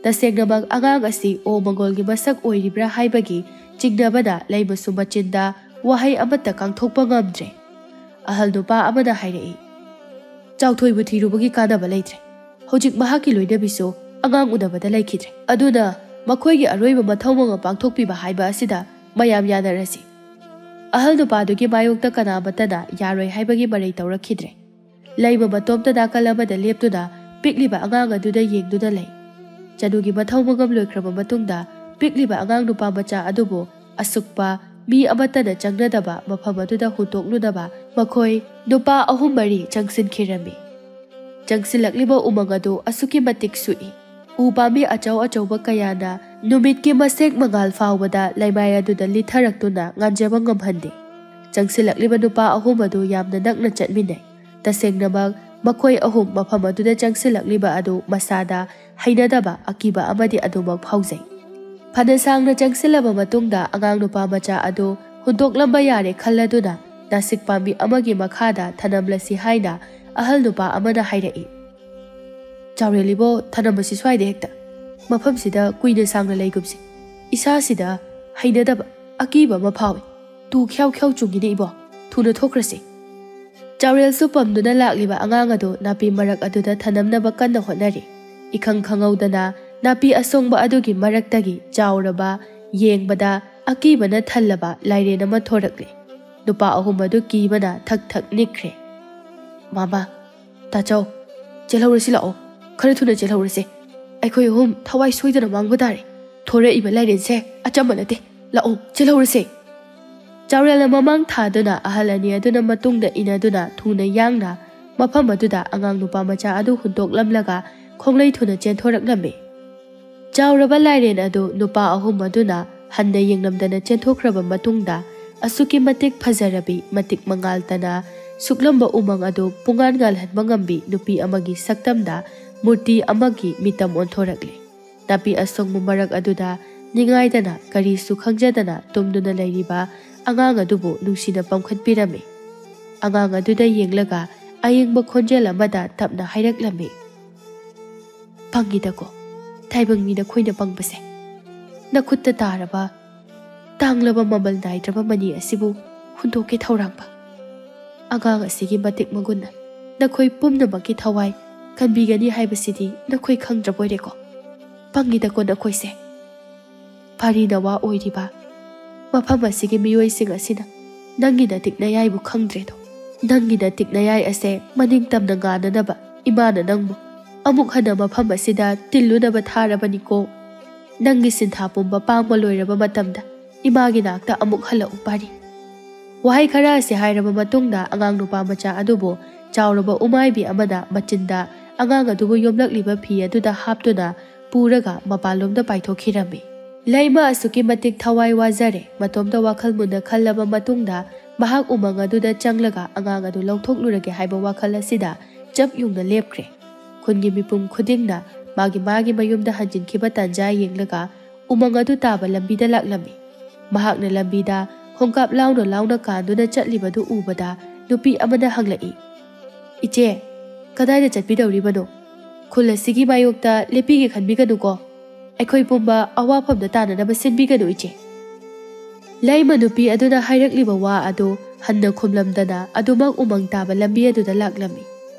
ꯇꯁꯦꯡꯅꯃꯛ ꯑꯉꯥꯡ ꯑꯁꯤ ꯑꯣ ꯃꯪꯒꯣꯜꯒꯤ ꯃꯁꯛ ꯑꯣꯏꯔꯤꯕ꯭ꯔꯥ ꯍꯥꯏꯕꯒꯤ ꯆꯤꯡꯅꯕꯅ ꯂꯩꯃꯁꯨ ꯃꯆꯤꯟꯗ ꯋꯥꯍꯩ ꯑꯃꯠꯇ ꯀꯥꯡꯊꯣꯛꯄ ꯉꯝꯗ꯭ꯔꯦ꯫ ꯑꯍꯜ ꯅꯨꯄꯥ ꯑꯃꯅ ꯍꯥꯏꯔꯛꯏ, "ꯆꯥꯎꯊꯣꯏꯕꯨ ꯊꯤꯔꯨꯕꯒꯤ ꯀꯥꯟꯅꯕ ꯂꯩꯇ꯭ꯔꯦ꯫ ꯍꯧꯖꯤꯛ ꯃꯍꯥꯛꯀꯤ ꯂꯣꯏꯅꯕꯤꯁꯨ ꯑꯉꯥꯡ ꯎꯅꯕꯗ ꯂꯩꯈꯤꯗ꯭ꯔꯦ꯫ ꯑꯗꯨꯅ ꯃꯈꯣꯏꯒꯤ ꯑꯔꯣꯏꯕ ꯃꯊꯧ ꯃꯉꯝ ꯄꯥꯡꯊꯣꯛꯄꯤꯕ ꯍꯥꯏꯕ ꯑꯁꯤꯗ ꯃꯌꯥꯝ ꯌꯥꯅꯔꯁꯤ꯫" ꯑꯍꯜ ꯅꯨꯄꯥꯗꯨꯒꯤ ꯃꯥꯌꯣꯛꯇ ꯀꯅꯥꯃꯠꯇꯅ ꯌꯥꯔꯣꯏ ꯍꯥꯏꯕꯒꯤ ꯃꯔꯩ ꯇꯧꯔꯛꯈꯤꯗ꯭ꯔꯦ꯫ ꯂꯩꯃ ꯃꯇꯣꯝꯇ ꯅꯥꯀꯜ ꯑꯃꯗ ꯂꯦꯞꯇꯨꯅ ꯄꯤꯛꯂꯤꯕ ꯑꯉꯥꯡ ꯑꯗꯨꯗ ꯌꯦꯡꯗꯨꯅ ꯂꯩ꯫ ꯆꯅꯨꯒꯤ ꯃꯊꯧ ꯃꯉꯝ ꯂꯣꯏꯈ꯭ꯔꯕ ꯃꯇꯨꯡꯗ ꯄꯤꯛꯂꯤꯕ ꯑꯉꯥꯡ ꯅꯨꯄꯥ ꯃꯆꯥ ꯑꯗꯨꯕꯨ ꯑꯁꯨꯛꯄ ꯃꯤ ꯑꯃꯠꯇꯅ ꯆꯪꯅꯗꯕ ꯃꯐꯝ ꯑꯗꯨꯗ ꯍꯨꯟꯇꯣꯛꯂꯨꯅꯕ ꯃꯈꯣꯏ ꯅꯨꯄꯥ ꯑꯍꯨꯝ ꯃꯔꯤ ꯆꯪꯁꯤꯟꯈꯤꯔꯝꯃꯤ꯫ ꯆꯪꯁꯤꯜꯂꯛꯂꯤꯕ ꯎꯃꯪ ꯑꯗꯨ ꯑꯁꯨꯛꯀꯤ ꯃꯇꯤꯛ ꯁꯨꯛꯏ꯫ ꯎ ꯄꯥꯝꯕꯤ ꯑꯆꯧ ꯑꯆꯧꯕ ꯀꯌꯥꯅ ꯅꯨꯃꯤꯠꯀꯤ ꯃꯁꯦꯛ ꯃꯉꯥꯜ ꯐꯥꯎꯕꯗ ꯂꯩꯃꯥꯏ ꯑꯗꯨꯗ ꯂꯤꯠꯊꯔꯛꯇꯨꯅ ꯉꯥꯟꯖꯕ ꯉꯝꯍꯟꯗꯦ꯫ ꯆꯪꯁꯤꯜꯂꯛꯂꯤꯕ ꯅꯨꯄꯥ ꯑꯍꯨꯝ ꯑꯗꯨ ꯌꯥꯝꯅ ꯅꯛꯅ ꯆꯠꯃꯤꯟꯅꯩ꯫ ꯇꯁꯦꯡꯅꯃꯛ ꯃꯈꯣꯏ ꯑꯍꯨꯝ ꯃꯐꯝ ꯑꯗꯨꯗ ꯆꯪꯁꯤꯜꯂꯛꯂꯤꯕ ꯑꯗꯨ ꯃꯁꯥꯗ ꯍꯩꯅꯗꯕ, ꯑꯀꯤꯕ ꯑꯃꯗꯤ ꯑꯗꯨꯃꯛ ꯐꯥꯎꯖꯩ꯫ ꯐꯅ ꯁꯥꯡꯅ ꯆꯪꯁꯤꯜꯂꯕ ꯃꯇꯨꯡꯗ ꯑꯉꯥꯡ ꯅꯨꯄꯥ ꯃꯆꯥ ꯑꯗꯨ ꯍꯨꯟꯗꯣꯛꯂꯝꯕ ꯌꯥꯔꯦ ꯈꯜꯂꯗꯨꯅ ꯅꯥꯁꯤꯛ ꯄꯥꯝꯕꯤ ꯑꯃꯒꯤ ꯃꯈꯥꯗ ꯊꯅꯝꯂꯁꯤ ꯍꯥꯏꯅ ꯑꯍꯜ ꯅꯨꯄꯥ ꯑꯃꯅ ꯍꯥꯏꯔꯛꯏ꯫ "ꯆꯥꯎꯔꯦꯜ ꯏꯕꯣ, ꯊꯅꯝꯕꯁꯤ ꯁ꯭ꯋꯥꯏꯗ ꯍꯦꯛꯇ꯫ ꯃꯐꯝꯁꯤꯗ ꯀꯨꯏꯅ ꯁꯥꯡꯅ ꯂꯩꯒꯨꯝꯁꯤ꯫ ꯏꯁꯥꯁꯤꯗ ꯍꯩꯅꯗꯕ, ꯑꯀꯤꯕ ꯑꯃ ꯐꯥꯎꯏ꯫ ꯇꯨ ꯈ꯭ꯌꯥꯎ ꯈ꯭ꯌꯥꯎ ꯆꯨꯡꯉꯤꯅꯦ ꯏꯕꯣ꯫ ꯊꯨꯅ ꯊꯣꯛꯈ꯭ꯔꯁꯤ꯫" ꯆꯥꯎꯔꯦꯜꯁꯨ ꯄꯝꯗꯨꯅ ꯂꯥꯛꯂꯤꯕ ꯑꯉꯥꯡ ꯑꯗꯨ ꯅꯥꯄꯤ ꯃꯔꯛ ꯑꯗꯨꯗ ꯊꯅꯝꯅꯕ ꯀꯟꯅ ꯍꯣꯠꯅꯔꯤ꯫ ꯏꯈꯪ ꯈꯪꯍꯧꯗꯅ ꯅꯥꯄꯤ ꯑꯁꯣꯡꯕ ꯑꯗꯨꯒꯤ ꯃꯔꯛꯇꯒꯤ ꯆꯥꯎꯔꯕ, ꯌꯦꯡꯕꯗ ꯑꯀꯤꯕꯅ ꯊꯜꯂꯕ ꯂꯥꯏꯔꯦꯟ ꯑꯃ ꯊꯣꯔꯛꯂꯦ꯫ ꯅꯨꯄꯥ ꯑꯍꯨꯝ ꯑꯗꯨ ꯀꯤꯕꯅ ꯊꯛ ꯊꯛ ꯅꯤꯛꯈ꯭ꯔꯦ꯫ "ꯃꯃꯥ, ꯇꯥꯆꯧ, ꯆꯦꯜꯍꯧꯔꯁꯤ ꯂꯥꯛꯑꯣ꯫ ꯈꯔ ꯊꯨꯅ ꯆꯦꯜꯍꯧꯔꯁꯦ꯫ ꯑꯩꯈꯣꯏ ꯑꯍꯨꯝ ꯊꯋꯥꯏ ꯁꯣꯏꯗꯅ ꯃꯥꯡꯕ ꯇꯥꯔꯦ꯫ ꯊꯣꯔꯛꯏꯕ ꯂꯥꯏꯔꯦꯟꯁꯦ ꯑꯆꯝꯕ ꯅꯠꯇꯦ꯫ ꯂꯥꯛꯑꯣ, ꯆꯦꯜꯍꯧꯔꯁꯦ꯫" ꯆꯥꯎꯔꯦꯜꯅ ꯃꯃꯥꯡ ꯊꯥꯗꯨꯅ ꯑꯍꯜ ꯑꯅꯤ ꯑꯗꯨꯅ ꯃꯇꯨꯡꯗ ꯏꯟꯅꯗꯨꯅ ꯊꯨꯅ ꯌꯥꯡꯅ ꯃꯐꯝ ꯑꯗꯨꯗ ꯑꯉꯥꯡ ꯅꯨꯄꯥ ꯃꯆꯥ ꯑꯗꯨ ꯍꯨꯟꯗꯣꯛꯂꯝꯂꯒ ꯈꯣꯡꯂꯩ ꯊꯨꯅ ꯆꯦꯟꯊꯣꯔꯛꯂꯝꯃꯤ꯫ ꯆꯥꯎꯔꯕ ꯂꯥꯏꯔꯦꯟ ꯑꯗꯨ ꯅꯨꯄꯥ ꯑꯍꯨꯝ ꯑꯗꯨꯅ ꯍꯟꯅ ꯌꯦꯡꯂꯝꯗꯅ ꯆꯦꯟꯊꯣꯛꯈ꯭ꯔꯕ ꯃꯇꯨꯡꯗ, ꯑꯁꯨꯛꯀꯤ ꯃꯇꯤꯛ ꯐꯖꯔꯕꯤ, ꯃꯇꯤꯛ ꯃꯉꯥꯜ ꯇꯅ ꯁꯨꯛꯂꯝꯕ ꯎꯃꯪ ꯑꯗꯨ ꯄꯨꯡꯉꯥꯟ ꯉꯥꯜꯍꯟꯕ ꯉꯝꯕꯤ ꯅꯨꯄꯤ ꯑꯃꯒꯤ ꯁꯛꯇꯝꯗ ꯃꯨꯔꯇꯤ ꯑꯃꯒꯤ ꯃꯤꯇꯝ ꯑꯣꯟꯊꯣꯔꯛꯂꯦ꯫ ꯅꯥꯄꯤ ꯑꯁꯣꯡꯕ ꯃꯔꯛ ꯑꯗꯨꯗ ꯅꯤꯡꯉꯥꯏꯗꯅ, ꯀꯔꯤꯁꯨ ꯈꯪꯖꯗꯅ ꯇꯨꯝꯗꯨꯅ ꯂꯩꯔꯤꯕ ꯑꯉꯥꯡ ꯑꯗꯨꯕꯨ ꯅꯨꯡꯁꯤꯅ ꯄꯝꯈꯠꯄꯤꯔꯝꯃꯤ꯫ ꯑꯉꯥꯡ ꯑꯗꯨꯗ ꯌꯦꯡꯂꯒ ꯑꯌꯤꯡꯕ ꯈꯣꯟꯖꯦꯜ ꯑꯃꯗ ꯇꯞꯅ ꯍꯥꯏꯔꯛꯂꯝꯃꯤ, "ꯄꯪꯉꯤꯗꯀꯣ, ꯇꯥꯏꯕꯪ ꯃꯤ ꯅꯈꯣꯏꯅ ꯄꯪꯕꯁꯦ꯫ ꯅꯈꯨꯠꯇ ꯇꯥꯔꯕ, ꯇꯥꯡꯂꯕ ꯃꯃꯜ ꯅꯥꯏꯗ꯭ꯔꯕ ꯃꯅꯤ ꯑꯁꯤꯕꯨ ꯍꯨꯟꯗꯣꯛꯀꯦ ꯊꯧꯔꯥꯡꯕ꯫ ꯑꯉꯥꯡ ꯑꯁꯤꯒꯤ ꯃꯇꯤꯛ ꯃꯒꯨꯟꯅ ꯅꯈꯣꯏ ꯄꯨꯝꯅꯃꯛꯀꯤ ꯊꯋꯥꯏ ꯀꯟꯕꯤꯒꯅꯤ ꯍꯥꯏꯕꯁꯤꯗꯤ ꯅꯈꯣꯏ ꯈꯪꯗ꯭ꯔꯕꯣꯏꯔꯦꯀꯣ? ꯄꯪꯉꯤꯗꯀꯣ ꯅꯈꯣꯏꯁꯦ꯫" ꯐꯥꯔꯤ ꯅꯋꯥ ꯑꯣꯏꯔꯤꯕ ꯃꯐꯝ ꯑꯁꯤꯒꯤ ꯃꯤꯑꯣꯏꯁꯤꯡ ꯑꯁꯤꯅ ꯅꯪꯒꯤ ꯅꯇꯤꯛ ꯅꯌꯥꯏꯕꯨ ꯈꯪꯗ꯭ꯔꯦꯗꯣ꯫ ꯅꯪꯒꯤ ꯅꯇꯤꯛ ꯅꯌꯥꯏ ꯑꯁꯦ ꯃꯅꯤꯡ ꯇꯝꯅ ꯉꯥꯅꯅꯕ ꯏꯃꯥꯅ ꯅꯪꯕꯨ ꯑꯃꯨꯛ ꯍꯟꯅ ꯃꯐꯝ ꯑꯁꯤꯗ ꯇꯤꯜꯂꯨꯅꯕ ꯊꯥꯔꯕꯅꯤꯀꯣ꯫ ꯅꯪꯒꯤ ꯁꯤꯟꯊꯥ ꯄꯨꯝꯕ ꯄꯥꯡꯕ ꯂꯣꯏꯔꯕ ꯃꯇꯝꯗ ꯏꯃꯥꯒꯤ ꯅꯥꯛꯇ ꯑꯃꯨꯛ ꯍꯜꯂꯛꯎ ꯄꯥꯔꯤ꯫ ꯋꯥꯍꯩ ꯈꯔ ꯑꯁꯤ ꯍꯥꯏꯔꯕ ꯃꯇꯨꯡꯗ ꯑꯉꯥꯡ ꯅꯨꯄꯥ ꯃꯆꯥ ꯑꯗꯨꯕꯨ ꯆꯥꯎꯔꯕ ꯎꯃꯥꯏꯕꯤ ꯑꯃꯅ ꯃꯆꯤꯟꯗ ꯑꯉꯥꯡ ꯑꯗꯨꯕꯨ ꯌꯣꯝꯂꯛꯂꯤꯕ ꯐꯤ ꯑꯗꯨꯗ ꯍꯥꯞꯇꯨꯅ ꯄꯨꯔꯒ ꯃꯄꯥꯟꯂꯣꯝꯗ ꯄꯥꯏꯊꯣꯛꯈꯤꯔꯝꯃꯤ꯫ ꯂꯩꯃ ꯑꯁꯨꯛꯀꯤ ꯃꯇꯤꯛ ꯊꯋꯥꯏ ꯋꯥꯖꯔꯦ꯫ ꯃꯇꯣꯝꯇ ꯋꯥꯈꯜ ꯃꯨꯟꯅ ꯈꯜꯂꯕ ꯃꯇꯨꯡꯗ ꯃꯍꯥꯛ ꯎꯃꯪ ꯑꯗꯨꯗ ꯆꯪꯂꯒ ꯑꯉꯥꯡ ꯑꯗꯨ ꯂꯧꯊꯣꯛꯂꯨꯔꯒꯦ ꯍꯥꯏꯕ ꯋꯥꯈꯜ ꯑꯁꯤꯗ ꯆꯞ ꯌꯨꯡꯅ ꯂꯦꯞꯈ꯭ꯔꯦ꯫ ꯈꯨꯟꯒꯤ ꯃꯤꯄꯨꯝ ꯈꯨꯗꯤꯡꯅ ꯃꯥꯒꯤ ꯃꯥꯒꯤ ꯃꯌꯨꯝꯗ ꯍꯟꯖꯤꯟꯈꯤꯕ ꯇꯥꯟꯖꯥ ꯌꯦꯡꯂꯒ ꯎꯃꯪ ꯑꯗꯨ ꯇꯥꯕ ꯂꯝꯕꯤꯗ ꯂꯥꯛꯂꯝꯃꯤ꯫ ꯃꯍꯥꯛꯅ ꯂꯝꯕꯤꯗ ꯈꯣꯡꯀꯥꯞ ꯂꯥꯎꯅ ꯂꯥꯎꯅ ꯀꯥꯟꯗꯨꯅ ꯆꯠꯂꯤꯕꯗꯨ ꯎꯕꯗ ꯅꯨꯄꯤ ꯑꯃꯅ ꯍꯪꯂꯛꯏ, "ꯏꯆꯦ, ꯀꯗꯥꯏꯗ ꯆꯠꯄꯤꯗꯧꯔꯤꯕꯅꯣ? ꯈꯨꯜ ꯑꯁꯤꯒꯤ ꯃꯥꯌꯣꯛꯇ ꯂꯦꯞꯄꯤꯒꯦ ꯈꯟꯕꯤꯒꯅꯨꯀꯣ꯫ ꯑꯩꯈꯣꯏ ꯄꯨꯝꯕ ꯑꯋꯥꯐꯝꯗ ꯇꯥꯅꯅꯕ ꯁꯤꯟꯕꯤꯒꯅꯨ, ꯏꯆꯦ꯫" ꯂꯩꯃ ꯅꯨꯄꯤ ꯑꯗꯨꯅ ꯍꯥꯏꯔꯛꯂꯤꯕ ꯋꯥ ꯑꯗꯨ ꯍꯟꯅ ꯈꯨꯝꯂꯝꯗꯅ ꯑꯗꯨꯃꯛ ꯎꯃꯪ ꯇꯥꯕ ꯂꯝꯕꯤ ꯑꯗꯨꯗ ꯂꯥꯛꯂꯝꯃꯤ꯫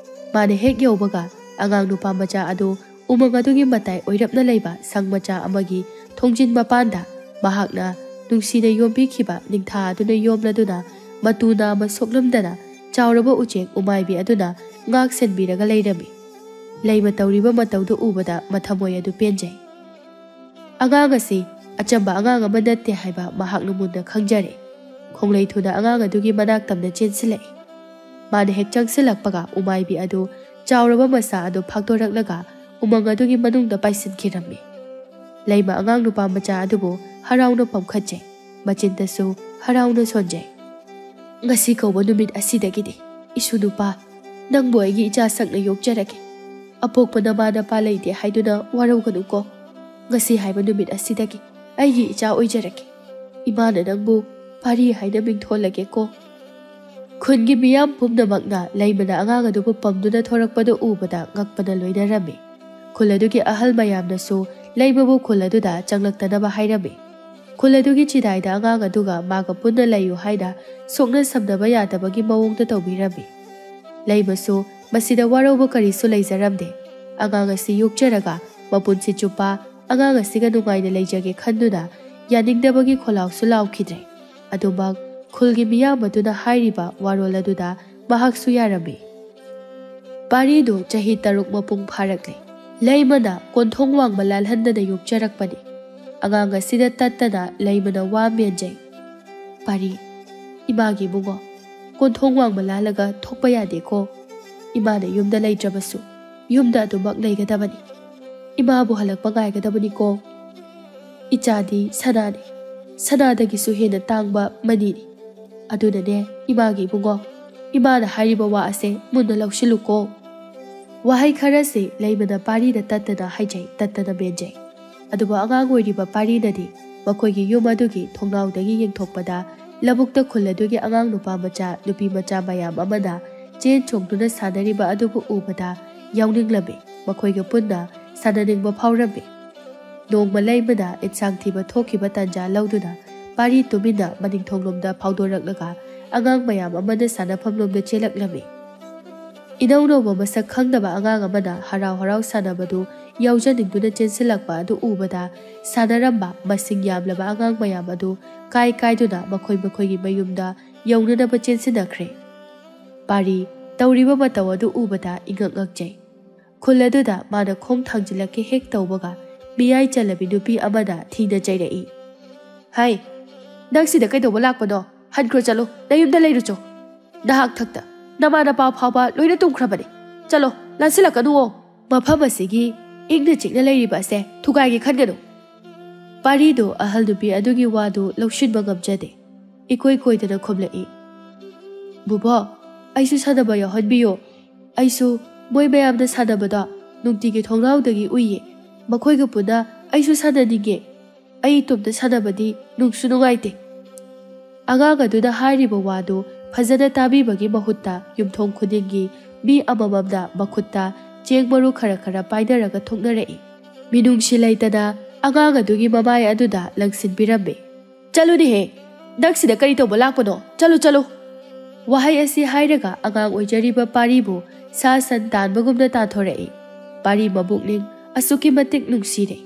ꯃꯥꯅ ꯍꯦꯛ ꯌꯧꯕꯒ ꯑꯉꯥꯡ ꯅꯨꯄꯥ ꯃꯆꯥ ꯑꯗꯨ ꯎꯃꯪ ꯑꯗꯨꯒꯤ ꯃꯇꯥꯏ ꯑꯣꯏꯔꯞꯅ ꯂꯩꯕ ꯁꯪ ꯃꯆꯥ ꯑꯃꯒꯤ ꯊꯣꯡꯖꯤꯟ ꯃꯄꯥꯟꯗ ꯃꯍꯥꯛꯅ ꯅꯨꯡꯁꯤꯅ ꯌꯣꯝꯕꯤꯈꯤꯕ ꯅꯤꯡꯊꯥ ꯑꯗꯨꯅ ꯌꯣꯝꯂꯗꯨꯅ ꯃꯇꯨ ꯅꯥꯝꯃ ꯁꯣꯛꯂꯝꯗꯅ ꯆꯥꯎꯔꯕ ꯎꯆꯦꯛ ꯎꯃꯥꯏꯕꯤ ꯑꯗꯨꯅ ꯉꯥꯛ ꯁꯦꯟꯕꯤꯔꯒ ꯂꯩꯔꯝꯃꯤ꯫ ꯂꯩꯃ ꯇꯧꯔꯤꯕ ꯃꯇꯧꯗꯨ ꯎꯕꯗ ꯃꯊꯃꯣꯏ ꯑꯗꯨ ꯄꯦꯟꯖꯩ꯫ ꯑꯉꯥꯡ ꯑꯁꯤ ꯑꯆꯝꯕ ꯑꯉꯥꯡ ꯑꯃ ꯅꯠꯇꯦ ꯍꯥꯏꯕ ꯃꯍꯥꯛꯅ ꯃꯨꯟꯅ ꯈꯪꯖꯔꯦ꯫ ꯈꯣꯡꯂꯩ ꯊꯨꯅ ꯑꯉꯥꯡ ꯑꯗꯨꯒꯤ ꯃꯅꯥꯛ ꯇꯝꯅ ꯆꯦꯟꯁꯤꯜꯂꯛꯏ꯫ ꯃꯥꯅ ꯍꯦꯛ ꯆꯪꯁꯤꯜꯂꯛꯄꯒ ꯎꯃꯥꯏꯕꯤ ꯑꯗꯨ ꯆꯥꯎꯔꯕ ꯃꯁꯥ ꯑꯗꯨ ꯐꯥꯛꯇꯣꯔꯛꯂꯒ ꯎꯃꯪ ꯑꯗꯨꯒꯤ ꯃꯅꯨꯡꯗ ꯄꯥꯏꯁꯤꯟꯈꯤꯔꯝꯃꯤ꯫ ꯂꯩꯃ ꯑꯉꯥꯡ ꯅꯨꯄꯥ ꯃꯆꯥ ꯑꯗꯨꯕꯨ ꯍꯔꯥꯎꯅ ꯄꯝꯈꯠꯆꯩ, ꯃꯆꯤꯟꯗꯁꯨ ꯍꯔꯥꯎꯅ ꯁꯣꯟꯖꯩ꯫ "ꯉꯁꯤ ꯀꯧꯕ ꯅꯨꯃꯤꯠ ꯑꯁꯤꯗꯒꯤꯗꯤ ꯏꯁꯨ ꯅꯨꯄꯥ, ꯅꯪꯕꯨ ꯑꯩꯒꯤ ꯏꯆꯥ ꯁꯛꯅ ꯌꯣꯛꯆꯔꯒꯦ꯫ ꯑꯄꯣꯛꯄ ꯅꯃꯥ ꯅꯄꯥ ꯂꯩꯇꯦ ꯍꯥꯏꯗꯨꯅ ꯋꯥꯔꯧꯒꯅꯨꯀꯣ꯫ ꯉꯁꯤ ꯍꯥꯏꯕ ꯅꯨꯃꯤꯠ ꯑꯁꯤꯗꯒꯤ ꯑꯩꯒꯤ ꯏꯆꯥ ꯑꯣꯏꯖꯔꯒꯦ꯫ ꯏꯃꯥꯅ ꯅꯪꯕꯨ ꯄꯥꯔꯤ ꯍꯥꯏꯅ ꯃꯤꯡꯊꯣꯜꯂꯒꯦꯀꯣ꯫" ꯈꯨꯟꯒꯤ ꯃꯤꯌꯥꯝ ꯄꯨꯝꯅꯃꯛꯅ ꯂꯩꯃꯅ ꯑꯉꯥꯡ ꯑꯗꯨꯕꯨ ꯄꯝꯗꯨꯅ ꯊꯣꯔꯛꯄꯗꯨ ꯎꯕꯗ ꯉꯛꯄꯅ ꯂꯣꯏꯅꯔꯝꯃꯤ꯫ ꯈꯨꯜ ꯑꯗꯨꯒꯤ ꯑꯍꯜ ꯃꯌꯥꯝꯅꯁꯨ ꯂꯩꯃꯕꯨ ꯈꯨꯜ ꯑꯗꯨꯗ ꯆꯪꯂꯛꯇꯅꯕ ꯍꯥꯏꯔꯝꯃꯤ꯫ ꯈꯨꯜ ꯑꯗꯨꯒꯤ ꯆꯤꯗꯥꯏꯗ ꯑꯉꯥꯡ ꯑꯗꯨꯒ ꯃꯥꯒ ꯄꯨꯟꯅ ꯂꯩꯌꯨ ꯍꯥꯏꯅ ꯁꯣꯛꯅ ꯁꯝꯅꯕ ꯌꯥꯗꯕꯒꯤ ꯃꯑꯣꯡꯗ ꯇꯧꯕꯤꯔꯝꯃꯤ꯫ ꯂꯩꯃꯁꯨ ꯃꯁꯤꯗ ꯋꯥꯔꯧꯕ ꯀꯔꯤꯁꯨ ꯂꯩꯖꯔꯝꯗꯦ꯫ ꯑꯉꯥꯡ ꯑꯁꯤ ꯌꯣꯛꯆꯔꯒ ꯃꯄꯨꯟꯁꯤ ꯆꯨꯞꯄ ꯑꯉꯥꯡ ꯑꯁꯤꯒ ꯅꯨꯡꯉꯥꯏꯅ ꯂꯩꯖꯒꯦ ꯈꯟꯗꯨꯅ ꯌꯥꯅꯤꯡꯗꯕꯒꯤ ꯈꯣꯜꯂꯥꯎꯁꯨ ꯂꯥꯎꯈꯤꯗ꯭ꯔꯦ꯫ ꯑꯗꯨꯃꯛ ꯈꯨꯜꯒꯤ ꯃꯤꯌꯥꯝ ꯑꯗꯨꯅ ꯍꯥꯏꯔꯤꯕ ꯋꯥꯔꯣꯜ ꯑꯗꯨꯗ ꯃꯍꯥꯛꯁꯨ ꯌꯥꯔꯝꯃꯤ꯫ ꯄꯥꯔꯤꯗꯨ ꯆꯍꯤ ꯇꯔꯨꯛ ꯃꯄꯨꯡ ꯐꯥꯔꯛꯂꯦ꯫ ꯂꯩꯃꯅ ꯀꯣꯟꯊꯣꯡ ꯋꯥꯡꯃ ꯂꯥꯜꯍꯟꯗꯅ ꯌꯣꯛꯆꯔꯛꯄꯅꯤ꯫ ꯑꯉꯥꯡ ꯑꯁꯤꯗ ꯇꯠꯇꯅ ꯂꯩꯃꯅ ꯋꯥ ꯃꯦꯟꯖꯩ꯫ "ꯄꯥꯔꯤ, ꯏꯃꯥꯒꯤ ꯏꯕꯨꯡꯉꯣ, ꯀꯣꯟꯊꯣꯡ ꯋꯥꯡꯃ ꯂꯥꯜꯂꯒ ꯊꯣꯛꯄ ꯌꯥꯗꯦꯀꯣ꯫ ꯏꯃꯥꯅ ꯌꯨꯝꯗ ꯂꯩꯇ꯭ꯔꯕꯁꯨ ꯌꯨꯝꯗ ꯑꯗꯨꯃꯛ ꯂꯩꯒꯗꯕꯅꯤ꯫ ꯏꯃꯥꯕꯨ ꯍꯜꯂꯛꯄ ꯉꯥꯏꯒꯗꯕꯅꯤꯀꯣ꯫ ꯏꯆꯥꯗꯤ ꯁꯅꯥꯅꯤ, ꯁꯅꯥꯗꯒꯤꯁꯨ ꯍꯦꯟꯅ ꯇꯥꯡꯕ ꯃꯅꯤꯅꯤ꯫ ꯑꯗꯨꯅꯅꯦ, ꯏꯃꯥꯒꯤ ꯏꯕꯨꯡꯉꯣ, ꯏꯃꯥꯅ ꯍꯥꯏꯔꯤꯕ ꯋꯥ ꯑꯁꯦ ꯃꯨꯟꯅ ꯂꯧꯁꯤꯜꯂꯨꯀꯣ꯫" ꯋꯥꯍꯩ ꯈꯔꯁꯤ ꯂꯩꯃꯅ ꯄꯥꯔꯤꯗ ꯇꯠꯇꯅ ꯍꯥꯏꯖꯩ, ꯇꯠꯇꯅ ꯃꯦꯟꯖꯩ꯫ ꯑꯗꯨꯕꯨ ꯑꯉꯥꯡ ꯑꯣꯏꯔꯤꯕ ꯄꯥꯔꯤꯅꯗꯤ ꯃꯈꯣꯏꯒꯤ ꯌꯨꯝ ꯑꯗꯨꯒꯤ ꯊꯣꯡꯅꯥꯎꯗꯒꯤ ꯌꯦꯡꯊꯣꯛꯄꯗ ꯂꯧꯕꯨꯛꯇ ꯈꯨꯜ ꯑꯗꯨꯒꯤ ꯑꯉꯥꯡ ꯅꯨꯄꯥ ꯃꯆꯥ, ꯅꯨꯄꯤ ꯃꯆꯥ ꯃꯌꯥꯝ ꯑꯃꯅ ꯆꯦꯟ ꯆꯣꯡꯗꯨꯅ ꯁꯥꯟꯅꯔꯤꯕ ꯑꯗꯨꯕꯨ ꯎꯕꯗ ꯌꯥꯎꯅꯤꯡꯂꯝꯃꯤ꯫ ꯃꯈꯣꯏꯒ ꯄꯨꯟꯅ ꯁꯥꯟꯅꯅꯤꯡꯕ ꯐꯥꯎꯔꯝꯃꯤ꯫ ꯅꯣꯡꯃ ꯂꯩꯃꯅ ꯏꯟꯁꯥꯡ ꯊꯤꯕ ꯊꯣꯛꯈꯤꯕ ꯇꯥꯟꯖꯥ ꯂꯧꯗꯨꯅ ꯄꯥꯔꯤ ꯇꯨꯃꯤꯟꯅ ꯃꯅꯤꯡꯊꯣꯡꯂꯣꯝꯗ ꯐꯥꯎꯗꯣꯔꯛꯂꯒ ꯑꯉꯥꯡ ꯃꯌꯥꯝ ꯑꯃꯅ ꯁꯥꯟꯅꯐꯝꯂꯣꯝꯗ ꯆꯦꯜꯂꯛꯂꯝꯃꯤ꯫ ꯏꯅꯧ ꯅꯧꯕ ꯃꯁꯛ ꯈꯪꯗꯕ ꯑꯉꯥꯡ ꯑꯃꯅ ꯍꯔꯥꯎ ꯍꯔꯥꯎ ꯁꯥꯟꯅꯕꯗꯨ ꯌꯥꯎꯖꯅꯤꯡꯗꯨꯅ ꯆꯦꯟꯁꯤꯜꯂꯛꯄ ꯑꯗꯨ ꯎꯕꯗ ꯁꯥꯟꯅꯔꯝꯕ ꯃꯁꯤꯡ ꯌꯥꯝꯂꯕ ꯑꯉꯥꯡ ꯃꯌꯥꯝ ꯑꯗꯨ ꯀꯥꯏ ꯀꯥꯏꯗꯨꯅ ꯃꯈꯣꯏ ꯃꯈꯣꯏꯒꯤ ꯃꯌꯨꯝꯗ ꯌꯧꯅꯅꯕ ꯆꯦꯟꯁꯤꯟꯅꯈ꯭ꯔꯦ꯫ ꯄꯥꯔꯤ ꯇꯧꯔꯤꯕ ꯃꯇꯧ ꯑꯗꯨ ꯎꯕꯗ ꯏꯉꯛ ꯉꯛꯆꯩ꯫ ꯈꯨꯜ ꯑꯗꯨꯗ ꯃꯥꯅ ꯈꯣꯡ ꯊꯥꯡꯖꯤꯜꯂꯛꯀꯦ ꯍꯦꯛ ꯇꯧꯕꯒ ꯃꯤꯌꯥꯏ ꯆꯜꯂꯕꯤ ꯅꯨꯄꯤ ꯑꯃꯅ ꯊꯤꯅ ꯆꯩꯔꯛꯏ꯫ "ꯍꯩ, ꯅꯪ ꯁꯤꯗ ꯀꯩꯗꯧꯕ ꯂꯥꯛꯄꯅꯣ? ꯍꯟꯈ꯭ꯔꯣ ꯆꯠꯂꯣ, ꯅꯌꯨꯝꯗ ꯂꯩꯔꯨꯆꯣ꯫ ꯅꯍꯥꯛ ꯊꯛꯇ ꯅꯃꯥ ꯅꯄꯥ ꯐꯥꯎꯕ ꯂꯣꯏꯅ ꯇꯨꯝꯈ꯭ꯔꯕꯅꯤ꯫ ꯆꯠꯂꯣ, ꯂꯥꯟꯁꯤꯜꯂꯛꯀꯅꯨꯋꯣ꯫ ꯃꯐꯝ ꯑꯁꯤꯒꯤ ꯏꯪꯅ ꯆꯤꯛꯅ ꯂꯩꯔꯤꯕ ꯑꯁꯦ ꯊꯨꯒꯥꯏꯒꯦ ꯈꯟꯒꯅꯨ꯫" ꯄꯥꯔꯤꯗꯨ ꯑꯍꯜ ꯅꯨꯄꯤ ꯑꯗꯨꯒꯤ ꯋꯥꯗꯨ ꯂꯧꯁꯤꯟꯕ ꯉꯝꯖꯗꯦ꯫ ꯏꯀꯣꯏ ꯀꯣꯏꯗꯅ ꯈꯨꯝꯂꯛꯏ꯫ "ꯕꯨꯕꯣꯛ, ꯑꯩꯁꯨ ꯁꯥꯟꯅꯕ ꯌꯥꯎꯍꯟꯕꯤꯌꯨ꯫ ꯑꯩꯁꯨ ꯃꯣꯏ ꯃꯌꯥꯝꯅ ꯁꯥꯟꯅꯕꯗꯣ ꯅꯨꯡꯇꯤꯒꯤ ꯊꯣꯡꯅꯥꯎꯗꯒꯤ ꯎꯏꯌꯦ꯫ ꯃꯈꯣꯏꯒ ꯄꯨꯟꯅ ꯑꯩꯁꯨ ꯁꯥꯟꯅꯅꯤꯡꯉꯦ꯫ ꯑꯩ ꯏꯇꯣꯝꯇ ꯁꯥꯟꯅꯕꯗꯤ ꯅꯨꯡꯁꯨ ꯅꯨꯡꯉꯥꯏꯇꯦ꯫" ꯑꯉꯥꯡ ꯑꯗꯨꯅ ꯍꯥꯏꯔꯤꯕ ꯋꯥꯗꯨ ꯐꯖꯅ ꯇꯥꯕꯤꯕꯒꯤ ꯃꯍꯨꯠꯇ ꯌꯨꯝꯊꯣꯡ ꯈꯨꯗꯤꯡꯒꯤ ꯃꯤ ꯑꯃꯃꯝꯅ ꯃꯈꯨꯠꯇ ꯆꯦꯡ ꯃꯔꯨ ꯈꯔ ꯈꯔ ꯄꯥꯏꯅꯔꯒ ꯊꯣꯛꯅꯔꯛꯏ꯫ ꯃꯤꯅꯨꯡꯁꯤ ꯂꯩꯇꯅ ꯑꯉꯥꯡ ꯑꯗꯨꯒꯤ ꯃꯃꯥꯏ ꯑꯗꯨꯗ ꯂꯪꯁꯤꯟꯕꯤꯔꯝꯃꯤ꯫ "ꯆꯠꯂꯨꯅꯦꯍꯦ! ꯅꯪ ꯁꯤꯗ ꯀꯔꯤ ꯇꯧꯕ ꯂꯥꯛꯄꯅꯣ? ꯆꯠꯂꯨ, ꯆꯠꯂꯨ!" ꯋꯥꯍꯩ ꯑꯁꯤ ꯍꯥꯏꯔꯒ ꯑꯉꯥꯡ ꯑꯣꯏꯖꯔꯤꯕ ꯄꯥꯔꯤꯕꯨ ꯁꯥ ꯁꯟ ꯇꯥꯟꯕꯒꯨꯝꯅ ꯇꯥꯟꯊꯣꯔꯛꯏ꯫ ꯄꯥꯔꯤ ꯃꯕꯨꯛꯅꯤꯡ ꯑꯁꯨꯛꯀꯤ ꯃꯇꯤꯛ ꯅꯨꯡꯁꯤꯔꯦ꯫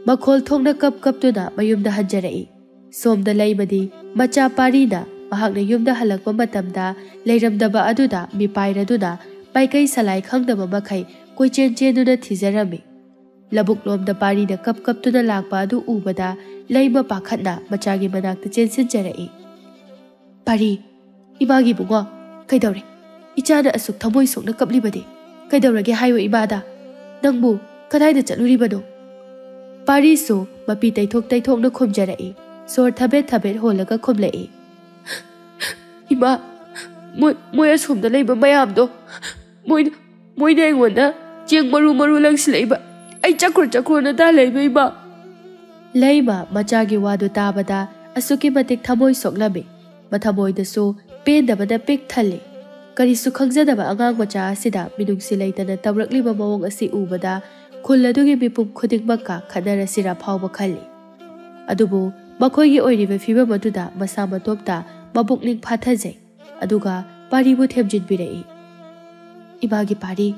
ꯃꯈꯣꯜ ꯊꯣꯛꯅ ꯀꯞ ꯀꯞꯇꯨꯅ ꯃꯌꯨꯝꯗ ꯍꯟꯖꯔꯛꯏ꯫ ꯁꯣꯝꯗ ꯂꯩꯃꯗꯤ ꯃꯆꯥ ꯄꯥꯔꯤꯅ ꯃꯍꯥꯛꯅ ꯌꯨꯝꯗ ꯍꯜꯂꯛꯄ ꯃꯇꯝꯗ ꯂꯩꯔꯝꯗꯕ ꯑꯗꯨꯗ ꯃꯤꯄꯥꯏꯔꯗꯨꯅ ꯃꯥꯏꯀꯩ ꯁꯂꯥꯏ ꯈꯪꯗꯕ ꯃꯈꯩ ꯀꯣꯏꯆꯦꯟ ꯆꯦꯟꯗꯨꯅ ꯊꯤꯖꯔꯝꯃꯤ꯫ ꯂꯧꯕꯨꯛꯂꯣꯝꯗ ꯄꯥꯔꯤꯅ ꯀꯞ ꯀꯞꯇꯨꯅ ꯂꯥꯛꯄ ꯑꯗꯨ ꯎꯕꯗ ꯂꯩꯃ ꯄꯥꯈꯠꯅ ꯃꯆꯥꯒꯤ ꯃꯅꯥꯛꯇ ꯆꯦꯟꯁꯤꯟꯖꯔꯛꯏ꯫ "ꯄꯥꯔꯤ, ꯏꯃꯥꯒꯤ ꯏꯕꯨꯡꯉꯣ, ꯀꯩꯗꯧꯔꯦ? ꯏꯆꯥꯅ ꯑꯁꯨꯛ ꯊꯃꯣꯏ ꯁꯣꯛꯅ ꯀꯞꯂꯤꯕꯗꯤ? ꯀꯩꯗꯧꯔꯒꯦ ꯍꯥꯏꯌꯨ ꯏꯃꯥꯗ? ꯅꯪꯕꯨ ꯀꯗꯥꯏꯗ ꯆꯠꯂꯨꯔꯤꯕꯅꯣ?" ꯄꯥꯔꯤꯁꯨ ꯃꯄꯤ ꯇꯩꯊꯣꯛ ꯇꯩꯊꯣꯛꯅ ꯈꯨꯝꯖꯔꯛꯏ꯫ ꯁꯣꯔ ꯊꯕꯦꯠ ꯊꯕꯦꯠ ꯍꯣꯜꯂꯒ ꯈꯨꯝꯂꯛꯏ꯫ "ꯏꯃꯥ, ꯃꯣꯏ, ꯃꯣꯏ ꯑꯁꯣꯝꯗ ꯂꯩꯕ ꯃꯌꯥꯝꯗꯣ, ꯃꯣꯏꯅ, ꯃꯣꯏꯅ ꯑꯩꯉꯣꯟꯗ ꯆꯦꯡ ꯃꯔꯨ ꯃꯔꯨ ꯂꯪꯁꯤꯜꯂꯛꯏꯕ꯫ ꯑꯩ ꯆꯠꯈ꯭ꯔꯣ ꯆꯠꯈ꯭ꯔꯣꯅ ꯇꯥꯜꯂꯛꯏꯕ ꯏꯃꯥ꯫" ꯂꯩꯃ ꯃꯆꯥꯒꯤ ꯋꯥꯗꯨ ꯇꯥꯕꯗ ꯑꯁꯨꯛꯀꯤ ꯃꯇꯤꯛ ꯊꯃꯣꯏ ꯁꯣꯛꯂꯝꯃꯤ꯫ ꯃꯊꯃꯣꯏꯗꯁꯨ ꯄꯦꯟꯗꯕꯅ ꯄꯤꯛ ꯊꯜꯂꯤ꯫ ꯀꯔꯤꯁꯨ ꯈꯪꯖꯗꯕ ꯑꯉꯥꯡ ꯃꯆꯥ ꯑꯁꯤꯗ ꯃꯤꯅꯨꯡꯁꯤ ꯂꯩꯇꯅ ꯇꯧꯔꯛꯂꯤꯕ ꯃꯑꯣꯡ ꯑꯁꯤ ꯎꯕꯗ ꯈꯨꯜ ꯑꯗꯨꯒꯤ ꯃꯤꯄꯨꯝ ꯈꯨꯗꯤꯡꯃꯛꯀ ꯈꯠꯅꯔꯁꯤꯔ ꯐꯥꯎꯕ ꯈꯜꯂꯤ꯫ ꯑꯗꯨꯕꯨ ꯃꯈꯣꯏꯒꯤ ꯑꯣꯏꯔꯤꯕ ꯐꯤꯕꯝ ꯑꯗꯨꯗ ꯃꯁꯥ ꯃꯇꯣꯝꯇ ꯃꯄꯨꯛꯅꯤꯡ ꯐꯥꯊꯖꯩ꯫ ꯑꯗꯨꯒ ꯄꯥꯔꯤꯕꯨ ꯊꯦꯝꯖꯤꯟꯕꯤꯔꯛꯏ꯫ "ꯏꯃꯥꯒꯤ ꯄꯥꯔꯤ,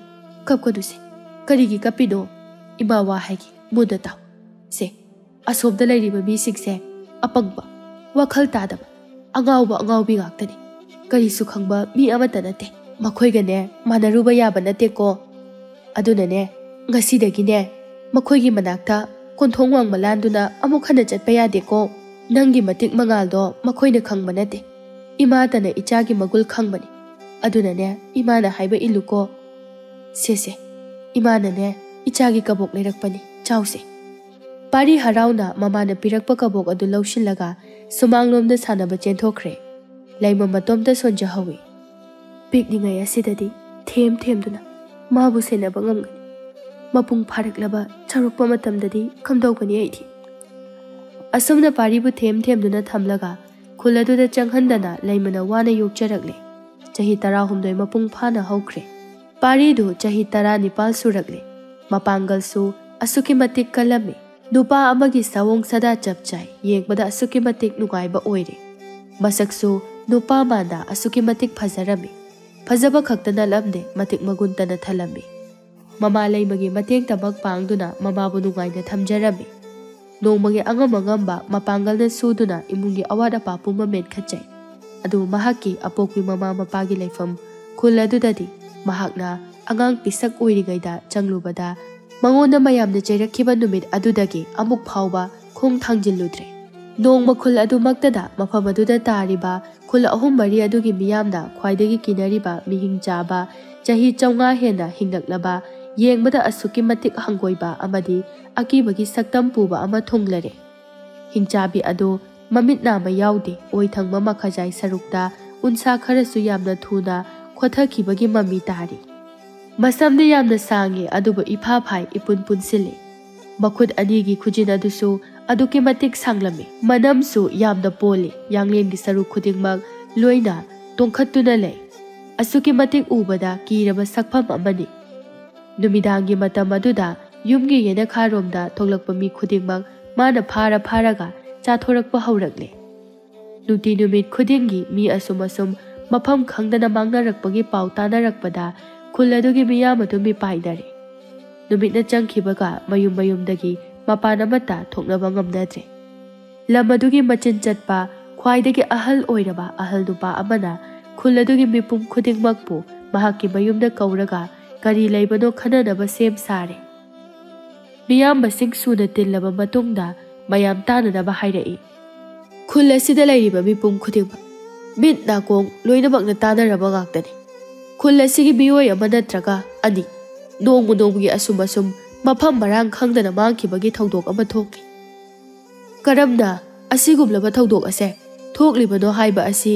ꯀꯞꯀꯅꯨꯁꯦ꯫ ꯀꯔꯤꯒꯤ ꯀꯞꯄꯤꯅꯣ? ꯏꯃꯥ ꯋꯥ ꯍꯥꯏꯒꯦ, ꯃꯨꯟꯅ ꯇꯥꯎ꯫ ꯁꯦ, ꯑꯁꯣꯝꯗ ꯂꯩꯔꯤꯕ ꯃꯤꯁꯤꯡꯁꯦ ꯑꯄꯪꯕ, ꯋꯥꯈꯜ ꯇꯥꯗꯕ, ꯑꯉꯥꯎꯕ ꯑꯉꯥꯎꯕꯤ ꯉꯥꯛꯇꯅꯤ꯫ ꯀꯔꯤꯁꯨ ꯈꯪꯕ ꯃꯤ ꯑꯃꯠꯇ ꯅꯠꯇꯦ꯫ ꯃꯈꯣꯏꯒꯅꯦ ꯃꯥꯟꯅꯔꯨꯕ ꯌꯥꯕ ꯅꯠꯇꯦꯀꯣ꯫ ꯑꯗꯨꯅꯅꯦ, ꯉꯁꯤꯗꯒꯤꯅꯦ ꯃꯈꯣꯏꯒꯤ ꯃꯅꯥꯛꯇ ꯀꯣꯟꯊꯣꯡ ꯋꯥꯡꯃ ꯂꯥꯟꯗꯨꯅ ꯑꯃꯨꯛ ꯍꯟꯅ ꯆꯠꯄ ꯌꯥꯗꯦꯀꯣ꯫ ꯅꯪꯒꯤ ꯃꯇꯤꯛ ꯃꯉꯥꯜꯗꯣ ꯃꯈꯣꯏꯅ ꯈꯪꯕ ꯅꯠꯇꯦ꯫ ꯏꯃꯥꯇꯅ ꯏꯆꯥꯒꯤ ꯃꯒꯨꯜ ꯈꯪꯕꯅꯤ꯫ ꯑꯗꯨꯅꯅꯦ, ꯏꯃꯥꯅ ꯍꯥꯏꯕ ꯏꯜꯂꯨꯀꯣ꯫ ꯁꯦ, ꯁꯦ, ꯏꯃꯥꯅꯅꯦ ꯏꯆꯥꯒꯤ ꯀꯕꯣꯛ ꯂꯩꯔꯛꯄꯅꯤ, ꯆꯥꯎꯁꯦ꯫" ꯄꯥꯔꯤ ꯍꯔꯥꯎꯅ ꯃꯃꯥꯅ ꯄꯤꯔꯛꯄ ꯀꯕꯣꯛ ꯑꯗꯨ ꯂꯧꯁꯤꯜꯂꯒ ꯁꯨꯃꯥꯡꯂꯣꯝꯗ ꯁꯥꯟꯅꯕ ꯆꯦꯟꯊꯣꯛꯈ꯭ꯔꯦ꯫ ꯂꯩꯃ ꯃꯇꯣꯝꯇ ꯁꯣꯟꯖꯍꯧꯏ꯫ "ꯄꯤꯛꯂꯤꯉꯩ ꯑꯁꯤꯗꯗꯤ ꯊꯦꯝ ꯊꯦꯝꯗꯨꯅ ꯃꯥꯕꯨ ꯁꯦꯟꯅꯕ ꯉꯝꯒꯅꯤ꯫ ꯃꯄꯨꯡ ꯐꯥꯔꯛꯂꯕ ꯆꯥꯎꯔꯛꯄ ꯃꯇꯝꯗꯗꯤ ꯀꯝꯗꯧꯒꯅꯤ ꯑꯩꯗꯤ?" ꯑꯁꯨꯝꯅ ꯄꯥꯔꯤꯕꯨ ꯊꯦꯝ ꯊꯦꯝꯗꯨꯅ ꯊꯝꯂꯒ ꯈꯨꯜ ꯑꯗꯨꯗ ꯆꯪꯍꯟꯗꯅ ꯂꯩꯃꯅ ꯋꯥꯅ ꯌꯣꯛꯆꯔꯛꯂꯦ꯫ ꯆꯍꯤ ꯇꯔꯥꯍꯨꯝꯗꯣꯏ ꯃꯄꯨꯡ ꯐꯥꯅ ꯍꯧꯈ꯭ꯔꯦ꯫ ꯄꯥꯔꯤꯗꯨ ꯆꯍꯤ ꯇꯔꯥꯅꯤꯄꯥꯜ ꯁꯨꯔꯛꯂꯦ꯫ ꯃꯄꯥꯡꯒꯜꯁꯨ ꯑꯁꯨꯛꯀꯤ ꯃꯇꯤꯛ ꯀꯜꯂꯝꯃꯤ꯫ ꯅꯨꯄꯥ ꯑꯃꯒꯤ ꯁꯑꯣꯡ ꯁꯥꯗꯥ ꯆꯞ ꯆꯥꯏ꯫ ꯌꯦꯡꯕꯗ ꯑꯁꯨꯛꯀꯤ ꯃꯇꯤꯛ ꯅꯨꯡꯉꯥꯏꯕ ꯑꯣꯏꯔꯦ꯫ ꯃꯁꯛꯁꯨ ꯅꯨꯄꯥ ꯃꯥꯟꯗ ꯑꯁꯨꯛꯀꯤ ꯃꯇꯤꯛ ꯐꯖꯔꯝꯃꯤ꯫ ꯐꯖꯕ ꯈꯛꯇ ꯅꯠꯂꯝꯗꯦ, ꯃꯇꯤꯛ ꯃꯒꯨꯟꯇꯅ ꯊꯜꯂꯝꯃꯤ꯫ ꯃꯃꯥ ꯂꯩꯃꯒꯤ ꯃꯇꯦꯡꯇꯃꯛ ꯄꯥꯡꯗꯨꯅ ꯃꯃꯥꯕꯨ ꯅꯨꯡꯉꯥꯏꯅ ꯊꯝꯖꯔꯝꯃꯤ꯫ ꯅꯣꯡꯃꯒꯤ ꯑꯉꯝ ꯑꯉꯝꯕ ꯃꯄꯥꯡꯒꯜꯅ ꯁꯨꯗꯨꯅ ꯏꯃꯨꯡꯒꯤ ꯑꯋꯥꯠ ꯑꯄꯥ ꯄꯨꯝꯕ ꯃꯦꯟꯈꯠꯆꯩ꯫ ꯑꯗꯨꯕꯨ ꯃꯍꯥꯛꯀꯤ ꯑꯄꯣꯛꯄꯤ ꯃꯃꯥ ꯃꯄꯥꯒꯤ ꯂꯩꯐꯝ ꯈꯨꯜ ꯑꯗꯨꯗꯗꯤ ꯃꯍꯥꯛꯅ ꯑꯉꯥꯡ ꯄꯤꯁꯛ ꯑꯣꯏꯔꯤꯉꯩꯗ ꯆꯪꯂꯨꯕꯗ ꯃꯉꯣꯟꯗ ꯃꯌꯥꯝꯅ ꯆꯩꯔꯛꯈꯤꯕ ꯅꯨꯃꯤꯠ ꯑꯗꯨꯗꯒꯤ ꯑꯃꯨꯛ ꯐꯥꯎꯕ ꯈꯣꯡ ꯊꯥꯡꯖꯤꯜꯂꯨꯗ꯭ꯔꯦ꯫ ꯅꯣꯡꯃ ꯈꯨꯜ ꯑꯗꯨꯃꯛꯇꯗ ꯃꯐꯝ ꯑꯗꯨꯗ ꯇꯥꯔꯤꯕ ꯈꯨꯜ ꯑꯍꯨꯝ ꯃꯔꯤ ꯑꯗꯨꯒꯤ ꯃꯤꯌꯥꯝꯅ ꯈ꯭ꯋꯥꯏꯗꯒꯤ ꯀꯤꯅꯔꯤꯕ ꯃꯤꯍꯤꯡ ꯆꯥꯕ, ꯆꯍꯤ ꯆꯥꯝꯃꯉꯥ ꯍꯦꯟꯅ ꯍꯤꯡꯂꯛꯂꯕ, ꯌꯦꯡꯕꯗ ꯑꯁꯨꯛꯀꯤ ꯃꯇꯤꯛ ꯍꯪꯒꯣꯏꯕ ꯑꯃꯗꯤ ꯑꯀꯤꯕꯒꯤ ꯁꯛꯇꯝ ꯄꯨꯕ ꯑꯃ ꯊꯨꯡꯂꯔꯦ꯫ ꯍꯤꯡꯆꯥꯕꯤ ꯑꯗꯨ ꯃꯃꯤꯠ ꯅꯥꯝꯃ ꯌꯥꯎꯗꯦ, ꯑꯣꯏ ꯊꯪꯕ ꯃꯈꯥꯖꯥꯏ ꯁꯔꯨꯛꯇ ꯎꯟꯁꯥ ꯈꯔꯁꯨ ꯌꯥꯝꯅ ꯊꯨꯅ ꯈꯣꯊꯈꯤꯕꯒꯤ ꯃꯃꯤ ꯇꯥꯔꯤ꯫ ꯃꯁꯝꯗꯤ ꯌꯥꯝꯅ ꯁꯥꯡꯉꯤ, ꯑꯗꯨꯕꯨ ꯏꯐꯥ ꯐꯥꯏ, ꯏꯄꯨꯟ ꯄꯨꯟꯁꯤꯜꯂꯤ꯫ ꯃꯈꯨꯠ ꯑꯅꯤꯒꯤ ꯈꯨꯖꯤꯟ ꯑꯗꯨꯁꯨ ꯑꯗꯨꯛꯀꯤ ꯃꯇꯤꯛ ꯁꯥꯡꯂꯝꯃꯤ꯫ ꯃꯅꯝꯁꯨ ꯌꯥꯝꯅ ꯄꯣꯜꯂꯤ꯫ ꯌꯥꯡꯂꯦꯟꯒꯤ ꯁꯔꯨꯛ ꯈꯨꯗꯤꯡꯃꯛ ꯂꯣꯏꯅ ꯇꯣꯡꯈꯠꯇꯨꯅ ꯂꯩ꯫ ꯑꯁꯨꯛꯀꯤ ꯃꯇꯤꯛ ꯎꯕꯗ ꯀꯤꯔꯕ ꯁꯛꯐꯝ ꯑꯃꯅꯤ꯫ ꯅꯨꯃꯤꯗꯥꯡꯒꯤ ꯃꯇꯝ ꯑꯗꯨꯗ ꯌꯨꯝꯒꯤ ꯌꯦꯅꯈꯥꯔꯣꯝꯗ ꯊꯣꯛꯂꯛꯄ ꯃꯤ ꯈꯨꯗꯤꯡꯃꯛ ꯃꯥꯅ ꯐꯥꯔ ꯐꯥꯔꯒ ꯆꯥꯊꯣꯔꯛꯄ ꯍꯧꯔꯛꯂꯦ꯫ ꯅꯨꯡꯇꯤ ꯅꯨꯃꯤꯠ ꯈꯨꯗꯤꯡꯒꯤ ꯃꯤ ꯑꯁꯨꯝ ꯑꯁꯨꯝ ꯃꯐꯝ ꯈꯪꯗꯅ ꯃꯥꯡꯅꯔꯛꯄꯒꯤ ꯄꯥꯎ ꯇꯥꯅꯔꯛꯄꯗ ꯈꯨꯜ ꯑꯗꯨꯒꯤ ꯃꯤꯌꯥꯝ ꯑꯗꯨ ꯃꯤꯄꯥꯏꯅꯔꯦ꯫ ꯅꯨꯃꯤꯠꯅ ꯆꯪꯈꯤꯕꯒ ꯃꯌꯨꯝ ꯃꯌꯨꯝꯗꯒꯤ ꯃꯄꯥꯟ ꯑꯃꯠꯇ ꯊꯣꯛꯅꯕ ꯉꯝꯅꯗ꯭ꯔꯦ꯫ ꯂꯝ ꯑꯗꯨꯒꯤ ꯃꯆꯤꯟ ꯆꯠꯄ ꯈ꯭ꯋꯥꯏꯗꯒꯤ ꯑꯍꯜ ꯑꯣꯏꯔꯕ ꯑꯍꯜ ꯅꯨꯄꯥ ꯑꯃꯅ ꯈꯨꯜ ꯑꯗꯨꯒꯤ ꯃꯤꯄꯨꯝ ꯈꯨꯗꯤꯡꯃꯛꯄꯨ ꯃꯍꯥꯛꯀꯤ ꯃꯌꯨꯝꯗ ꯀꯧꯔꯒ ꯀꯔꯤ ꯂꯩꯕꯅꯣ ꯈꯟꯅꯅꯕ ꯁꯦꯝ ꯁꯥꯔꯦ꯫ ꯃꯤꯌꯥꯝꯕꯁꯤꯡ ꯁꯨꯅ ꯇꯤꯜꯂꯕ ꯃꯇꯨꯡꯗ ꯃꯌꯥꯝ ꯇꯥꯅꯅꯕ ꯍꯥꯏꯔꯛꯏ꯫ ꯈꯨꯜ ꯑꯁꯤꯗ ꯂꯩꯔꯤꯕ ꯃꯤꯄꯨꯝ ꯈꯨꯗꯤꯡꯃꯛ, ꯃꯤꯠ ꯅꯥꯀꯣꯡ ꯂꯣꯏꯅꯃꯛꯅ ꯇꯥꯅꯔꯕ ꯉꯥꯛꯇꯅꯤ꯫ ꯈꯨꯜ ꯑꯁꯤꯒꯤ ꯃꯤꯑꯣꯏ ꯑꯃ ꯅꯠꯇ꯭ꯔꯒ ꯑꯅꯤ ꯅꯣꯡꯃ ꯅꯣꯡꯃꯒꯤ ꯑꯁꯨꯝ ꯑꯁꯨꯝ ꯃꯐꯝ ꯃꯔꯥꯡ ꯈꯪꯗꯅ ꯃꯥꯡꯈꯤꯕꯒꯤ ꯊꯧꯗꯣꯛ ꯑꯃ ꯊꯣꯛꯂꯤ꯫ ꯀꯔꯝꯅ ꯑꯁꯤꯒꯨꯝꯂꯕ ꯊꯧꯗꯣꯛ ꯑꯁꯦ ꯊꯣꯛꯂꯤꯕꯅꯣ ꯍꯥꯏꯕ ꯑꯁꯤ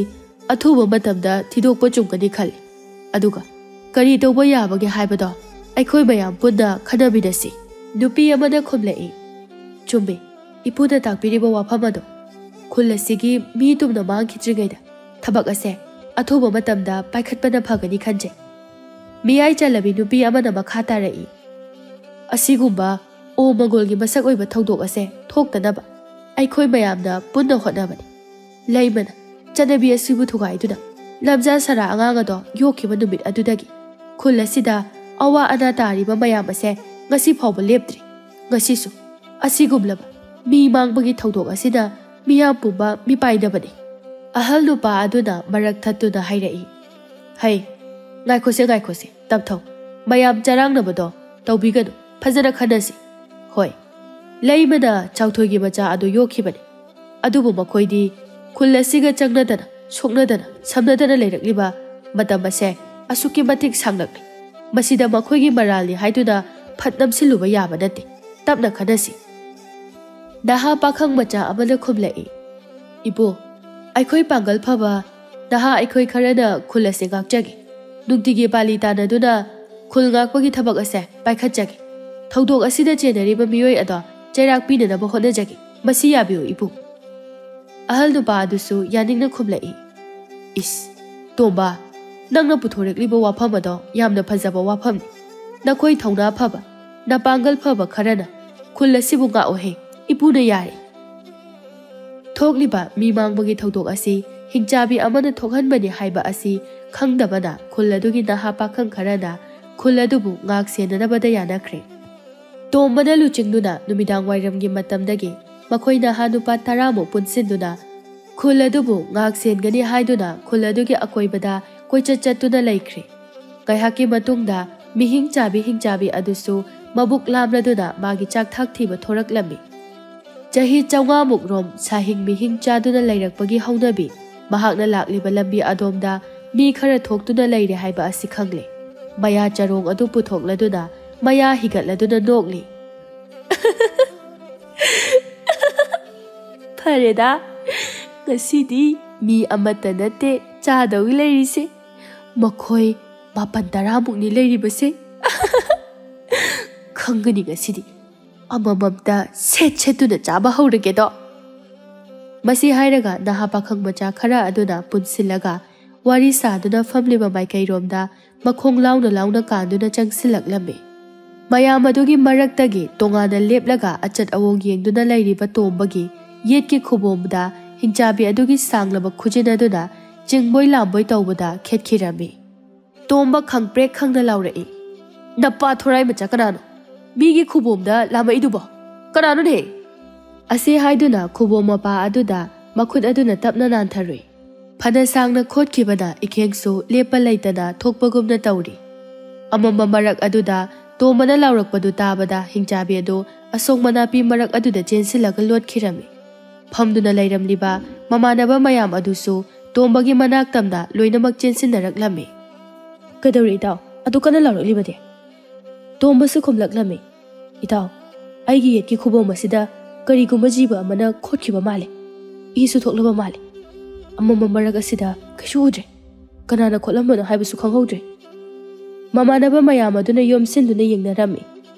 ꯑꯊꯨꯕ ꯃꯇꯝꯗ ꯊꯤꯗꯣꯛꯄ ꯆꯨꯝꯒꯅꯤ ꯈꯜꯂꯤ꯫ ꯑꯗꯨꯒ ꯀꯔꯤ ꯇꯧꯕ ꯌꯥꯕꯒꯦ ꯍꯥꯏꯕꯗꯣ ꯑꯩꯈꯣꯏ ꯃꯌꯥꯝ ꯄꯨꯟꯅ ꯈꯟꯅꯃꯤꯟꯅꯁꯤ꯫ ꯅꯨꯄꯤ ꯑꯃꯅ ꯈꯨꯝꯂꯛꯏ, "ꯆꯨꯝꯃꯤ, ꯏꯄꯨꯅ ꯇꯥꯛꯄꯤꯔꯤꯕ ꯋꯥꯐꯝ ꯑꯗꯣ꯫ ꯈꯨꯜ ꯑꯁꯤꯒꯤ ꯃꯤ ꯇꯨꯝꯅ ꯃꯥꯡꯈꯤꯗ꯭ꯔꯤꯉꯩꯗ ꯊꯕꯛ ꯑꯁꯦ ꯑꯊꯨꯕ ꯃꯇꯝꯗ ꯄꯥꯏꯈꯠꯄꯅ ꯐꯒꯅꯤ ꯈꯟꯖꯩ꯫" ꯃꯤꯌꯥꯏ ꯆꯜꯂꯕꯤ ꯅꯨꯄꯤ ꯑꯃꯅ ꯃꯈꯥ ꯇꯥꯔꯛꯏ, "ꯑꯁꯤꯒꯨꯝꯕ ꯑꯣ ꯃꯪꯒꯣꯜꯒꯤ ꯃꯁꯛ ꯑꯣꯏꯕ ꯊꯧꯗꯣꯛ ꯑꯁꯦ ꯊꯣꯛꯇꯅꯕ ꯑꯩꯈꯣꯏ ꯃꯌꯥꯝꯅ ꯄꯨꯟꯅ ꯍꯣꯠꯅꯕꯅꯤ꯫ ꯂꯩꯃꯅ ꯆꯠꯅꯕꯤ ꯑꯁꯤꯕꯨ ꯊꯨꯒꯥꯏꯗꯨꯅ ꯂꯝꯖꯥ ꯁꯔꯥ ꯑꯉꯥꯡ ꯑꯗꯣ ꯌꯣꯛꯈꯤꯕ ꯅꯨꯃꯤꯠ ꯑꯗꯨꯗꯒꯤ ꯈꯨꯜ ꯑꯁꯤꯗ ꯑꯋꯥ ꯑꯅꯥ ꯇꯥꯔꯤꯕ ꯃꯌꯥꯝ ꯑꯁꯦ ꯉꯁꯤ ꯐꯥꯎꯕ ꯂꯦꯞꯇ꯭ꯔꯤ꯫ ꯉꯁꯤꯁꯨ ꯑꯁꯤꯒꯨꯝꯂꯕ ꯃꯤ ꯃꯥꯡꯕꯒꯤ ꯊꯧꯗꯣꯛ ꯑꯁꯤꯅ ꯃꯤꯌꯥꯝ ꯄꯨꯝꯕ ꯃꯤꯄꯥꯏꯅꯕꯅꯤ꯫" ꯑꯍꯜ ꯅꯨꯄꯥ ꯑꯗꯨꯅ ꯃꯔꯛ ꯊꯠꯇꯨꯅ ꯍꯥꯏꯔꯛꯏ, "ꯍꯩ, ꯉꯥꯏꯈꯣꯁꯦ, ꯉꯥꯏꯈꯣꯁꯦ, ꯇꯞꯊꯧ꯫ ꯃꯌꯥꯝ ꯆꯔꯥꯡꯅꯕꯗꯣ ꯇꯧꯕꯤꯒꯅꯨ, ꯐꯖꯅ ꯈꯟꯅꯁꯤ꯫ ꯍꯣꯏ, ꯂꯩꯃꯅ ꯆꯥꯎꯊꯣꯏꯒꯤ ꯃꯆꯥ ꯑꯗꯨ ꯌꯣꯛꯈꯤꯕꯅꯤ꯫ ꯑꯗꯨꯕꯨ ꯃꯈꯣꯏꯗꯤ ꯈꯨꯜ ꯑꯁꯤꯒ ꯆꯪꯅꯗꯅ, ꯁꯣꯛꯅꯗꯅ, ꯁꯝꯅꯗꯅ ꯂꯩꯔꯛꯂꯤꯕ ꯃꯇꯝ ꯑꯁꯦ ꯑꯁꯨꯛꯀꯤ ꯃꯇꯤꯛ ꯁꯥꯡꯂꯛꯂꯤ꯫ ꯃꯁꯤꯗ ꯃꯈꯣꯏꯒꯤ ꯃꯔꯥꯜꯅꯤ ꯍꯥꯏꯗꯨꯅ ꯐꯠ ꯅꯝꯁꯤꯜꯂꯨꯕ ꯌꯥꯕ ꯅꯠꯇꯦ꯫ ꯇꯞꯅ ꯈꯟꯅꯁꯤ꯫" ꯅꯍꯥ ꯄꯥꯈꯪ ꯃꯆꯥ ꯑꯃꯅ ꯈꯨꯝꯂꯛꯏ, "ꯏꯄꯨ, ꯑꯩꯈꯣꯏ ꯄꯥꯡꯒꯜ ꯐꯕ ꯅꯍꯥ ꯑꯩꯈꯣꯏ ꯈꯔꯅ ꯈꯨꯜ ꯑꯁꯤ ꯉꯥꯛꯆꯒꯦ꯫ ꯅꯨꯡꯇꯤꯒꯤ ꯄꯥꯂꯤ ꯇꯥꯅꯗꯨꯅ ꯈꯨꯜ ꯉꯥꯛꯄꯒꯤ ꯊꯕꯛ ꯑꯁꯦ ꯄꯥꯏꯈꯠꯆꯒꯦ꯫ ꯊꯧꯗꯣꯛ ꯑꯁꯤꯗ ꯆꯦꯟꯅꯔꯤꯕ ꯃꯤꯑꯣꯏ ꯑꯗꯣ ꯆꯩꯔꯥꯛ ꯄꯤꯅꯅꯕ ꯍꯣꯠꯅꯖꯒꯦ꯫ ꯃꯁꯤ ꯌꯥꯕꯤꯌꯨ, ꯏꯄꯨ꯫ ꯑꯍꯜ ꯅꯨꯄꯥ ꯑꯗꯨꯁꯨ ꯌꯥꯅꯤꯡꯅ ꯈꯨꯝꯂꯛꯏ꯫ ꯏꯁ, ꯇꯣꯝꯕ, ꯅꯪꯅ ꯄꯨꯊꯣꯔꯛꯂꯤꯕ ꯋꯥꯐꯝ ꯑꯗꯣ ꯌꯥꯝꯅ ꯐꯖꯕ ꯋꯥꯐꯝꯅꯤ꯫ ꯅꯈꯣꯏ ꯊꯧꯅꯥ ꯐꯕ, ꯅꯄꯥꯡꯒꯜ ꯐꯕ ꯈꯔꯅ ꯈꯨꯜ ꯑꯁꯤꯕꯨ ꯉꯥꯛꯑꯣꯍꯦ꯫ ꯏꯄꯨꯅ ꯌꯥꯔꯦ꯫ ꯊꯣꯛꯂꯤꯕ ꯃꯤ ꯃꯥꯡꯕꯒꯤ ꯊꯧꯗꯣꯛ ꯑꯁꯤ ꯍꯤꯡꯆꯥꯕꯤ ꯑꯃꯅ ꯊꯣꯛꯍꯟꯕꯅꯤ ꯍꯥꯏꯕ ꯑꯁꯤ ꯈꯪꯗꯕꯅ ꯈꯨꯜ ꯑꯗꯨꯒꯤ ꯅꯍꯥ ꯄꯥꯈꯪ ꯈꯔꯅ ꯈꯨꯜ ꯑꯗꯨꯕꯨ ꯉꯥꯛ ꯁꯦꯟꯅꯅꯕꯗ ꯌꯥꯅꯈ꯭ꯔꯦ꯫ ꯇꯣꯝꯕꯅ ꯂꯨꯆꯤꯡꯗꯨꯅ ꯅꯨꯃꯤꯗꯥꯡ ꯋꯥꯏꯔꯝꯒꯤ ꯃꯇꯝꯗꯒꯤ ꯃꯈꯣꯏ ꯅꯍꯥ ꯅꯨꯄꯥ ꯇꯔꯥꯃꯨꯛ ꯄꯨꯟꯁꯤꯟꯗꯨꯅ ꯈꯨꯜ ꯑꯗꯨꯕꯨ ꯉꯥꯛ ꯁꯦꯟꯒꯅꯤ ꯍꯥꯏꯗꯨꯅ ꯈꯨꯜ ꯑꯗꯨꯒꯤ ꯑꯀꯣꯏꯕꯗ ꯀꯣꯏꯆꯠ ꯆꯠꯇꯨꯅ ꯂꯩꯈ꯭ꯔꯦ꯫ ꯉꯥꯏꯍꯥꯛꯀꯤ ꯃꯇꯨꯡꯗ ꯃꯤꯍꯤꯡ ꯆꯥꯕꯤ ꯍꯤꯡꯆꯥꯕꯤ ꯑꯗꯨꯁꯨ ꯃꯕꯨꯛ ꯂꯥꯝꯂꯗꯨꯅ ꯃꯥꯒꯤ ꯆꯥꯛꯊꯥꯛ ꯊꯤꯕ ꯊꯣꯔꯛꯂꯝꯃꯤ꯫ ꯆꯍꯤ ꯆꯥꯝꯃꯉꯥꯃꯨꯛ ꯔꯣꯝ ꯁꯥꯍꯤꯡ ꯃꯤꯍꯤꯡ ꯆꯥꯗꯨꯅ ꯂꯩꯔꯛꯄꯒꯤ ꯍꯧꯅꯕꯤ, ꯃꯍꯥꯛꯅ ꯂꯥꯛꯂꯤꯕ ꯂꯝꯕꯤ ꯑꯗꯣꯝꯗ ꯃꯤ ꯈꯔ ꯊꯣꯛꯇꯨꯅ ꯂꯩꯔꯦ ꯍꯥꯏꯕ ꯑꯁꯤ ꯈꯪꯂꯦ꯫ ꯃꯌꯥ ꯆꯔꯣꯡ ꯑꯗꯨ ꯄꯨꯊꯣꯛꯂꯗꯨꯅ ꯃꯌꯥ ꯍꯤꯒꯠꯂꯗꯨꯅ ꯅꯣꯛꯂꯤ꯫ ꯐꯔꯦꯗ, ꯉꯁꯤꯗꯤ ꯃꯤ ꯑꯃꯠꯇ ꯅꯠꯇꯦ ꯆꯥꯗꯧ ꯂꯩꯔꯤꯁꯦ, ꯃꯈꯣꯏ ꯃꯥꯄꯟ ꯇꯔꯥꯃꯨꯛꯅꯤ ꯂꯩꯔꯤꯕꯁꯦ꯫ ꯈꯪꯒꯅꯤ ꯉꯁꯤꯗꯤ, ꯑꯃꯃꯝꯇ ꯁꯦꯠ ꯁꯦꯠꯇꯨꯅ ꯆꯥꯕ ꯍꯧꯔꯒꯦꯗꯣ꯫ ꯃꯁꯤ ꯍꯥꯏꯔꯒ ꯅꯍꯥ ꯄꯥꯈꯪ ꯃꯆꯥ ꯈꯔ ꯑꯗꯨꯅ ꯄꯨꯟꯁꯤꯜꯂꯒ ꯋꯥꯔꯤ ꯁꯥꯗꯨꯅ ꯐꯝꯂꯤꯕ ꯃꯥꯏꯀꯩꯔꯣꯝꯗ ꯃꯈꯣꯡ ꯂꯥꯎꯅ ꯂꯥꯎꯅ ꯀꯥꯟꯗꯨꯅ ꯆꯪꯁꯤꯜꯂꯛꯂꯝꯃꯤ꯫ ꯃꯌꯥꯝ ꯑꯗꯨꯒꯤ ꯃꯔꯛꯇꯒꯤ ꯇꯣꯉꯥꯟꯅ ꯂꯦꯞꯂꯒ ꯑꯆꯠ ꯑꯋꯣꯡ ꯌꯦꯡꯗꯨꯅ ꯂꯩꯔꯤꯕ ꯇꯣꯝꯕꯒꯤ ꯌꯦꯠꯀꯤ ꯈꯨꯕꯣꯝꯗ ꯍꯤꯡꯆꯥꯕꯤ ꯑꯗꯨꯒꯤ ꯁꯥꯡꯂꯕ ꯈꯨꯖꯤꯟ ꯑꯗꯨꯅ ꯆꯤꯡꯕꯣꯏ ꯂꯥꯝꯕꯣꯏ ꯇꯧꯕꯗ ꯈꯦꯠꯈꯤꯔꯝꯃꯤ꯫ ꯇꯣꯝꯕ ꯈꯪꯄ꯭ꯔꯦꯛ ꯈꯪꯅ ꯂꯥꯎꯔꯛꯏ, "ꯅꯄꯥ ꯊꯣꯔꯥꯏ ꯃꯆꯥ ꯀꯅꯥꯅꯣ? ꯃꯤꯒꯤ ꯈꯨꯕꯣꯝꯗ ꯂꯥꯝꯃꯛꯏꯗꯨꯕꯣ? ꯀꯅꯥꯅꯣꯅꯦ?" ꯑꯁꯤ ꯍꯥꯏꯗꯨꯅ ꯈꯨꯕꯣꯝ ꯃꯄꯥ ꯑꯗꯨꯗ ꯃꯈꯨꯠ ꯑꯗꯨꯅ ꯇꯞꯅ ꯅꯥꯟꯊꯔꯨꯏ꯫ ꯐꯅ ꯁꯥꯡꯅ ꯈꯣꯠꯈꯤꯕꯅ ꯏꯈꯦꯡꯁꯨ ꯂꯦꯞꯄ ꯂꯩꯇꯅ ꯊꯣꯛꯄꯒꯨꯝꯅ ꯇꯧꯔꯤ꯫ ꯑꯃꯝꯕ ꯃꯔꯛ ꯑꯗꯨꯗ ꯇꯣꯝꯕꯅ ꯂꯥꯎꯔꯛꯄꯗꯨ ꯇꯥꯕꯗ ꯍꯤꯡꯆꯥꯕꯤ ꯑꯗꯨ ꯑꯁꯣꯡ ꯃꯅꯥꯄꯤ ꯃꯔꯛ ꯑꯗꯨꯗ ꯆꯦꯟꯁꯤꯜꯂꯒ ꯂꯣꯠꯈꯤꯔꯝꯃꯤ꯫ ꯐꯝꯗꯨꯅ ꯂꯩꯔꯝꯂꯤꯕ ꯃꯃꯥꯟꯅꯕ ꯃꯌꯥꯝ ꯑꯗꯨꯁꯨ ꯇꯣꯝꯕꯒꯤ ꯃꯅꯥꯛ ꯇꯝꯅ ꯂꯣꯏꯅꯃꯛ ꯆꯦꯟꯁꯤꯟꯅꯔꯛꯂꯝꯃꯤ꯫ "ꯀꯩꯗꯧꯔꯦ ꯏꯇꯥꯎ? ꯑꯗꯨ ꯀꯟꯅ ꯂꯥꯎꯔꯛꯂꯤꯕꯗꯤ?" ꯇꯣꯝꯕꯁꯨ ꯈꯨꯝꯂꯛꯂꯝꯃꯤ꯫ "ꯏꯇꯥꯎ, ꯑꯩꯒꯤ ꯌꯦꯠꯀꯤ ꯈꯨꯕꯣꯝ ꯑꯁꯤꯗ ꯀꯔꯤꯒꯨꯝꯕ ꯖꯤꯕ ꯑꯃꯅ ꯈꯣꯠꯈꯤꯕ ꯃꯥꯜꯂꯦ꯫ ꯏꯁꯨ ꯊꯣꯛꯂꯕ ꯃꯥꯜꯂꯦ꯫ ꯑꯃꯝꯕ ꯃꯔꯛ ꯑꯁꯤꯗ ꯀꯩꯁꯨ ꯎꯗ꯭ꯔꯦ꯫ ꯀꯅꯥꯅ ꯈꯣꯠꯂꯝꯕꯅꯣ ꯍꯥꯏꯕꯁꯨ ꯈꯪꯍꯧꯗ꯭ꯔꯦ꯫" ꯃꯃꯥꯟꯅꯕ ꯃꯌꯥꯝ ꯑꯗꯨꯅ ꯌꯣꯝꯁꯤꯟꯗꯨꯅ ꯌꯦꯡꯅꯔꯝꯃꯤ꯫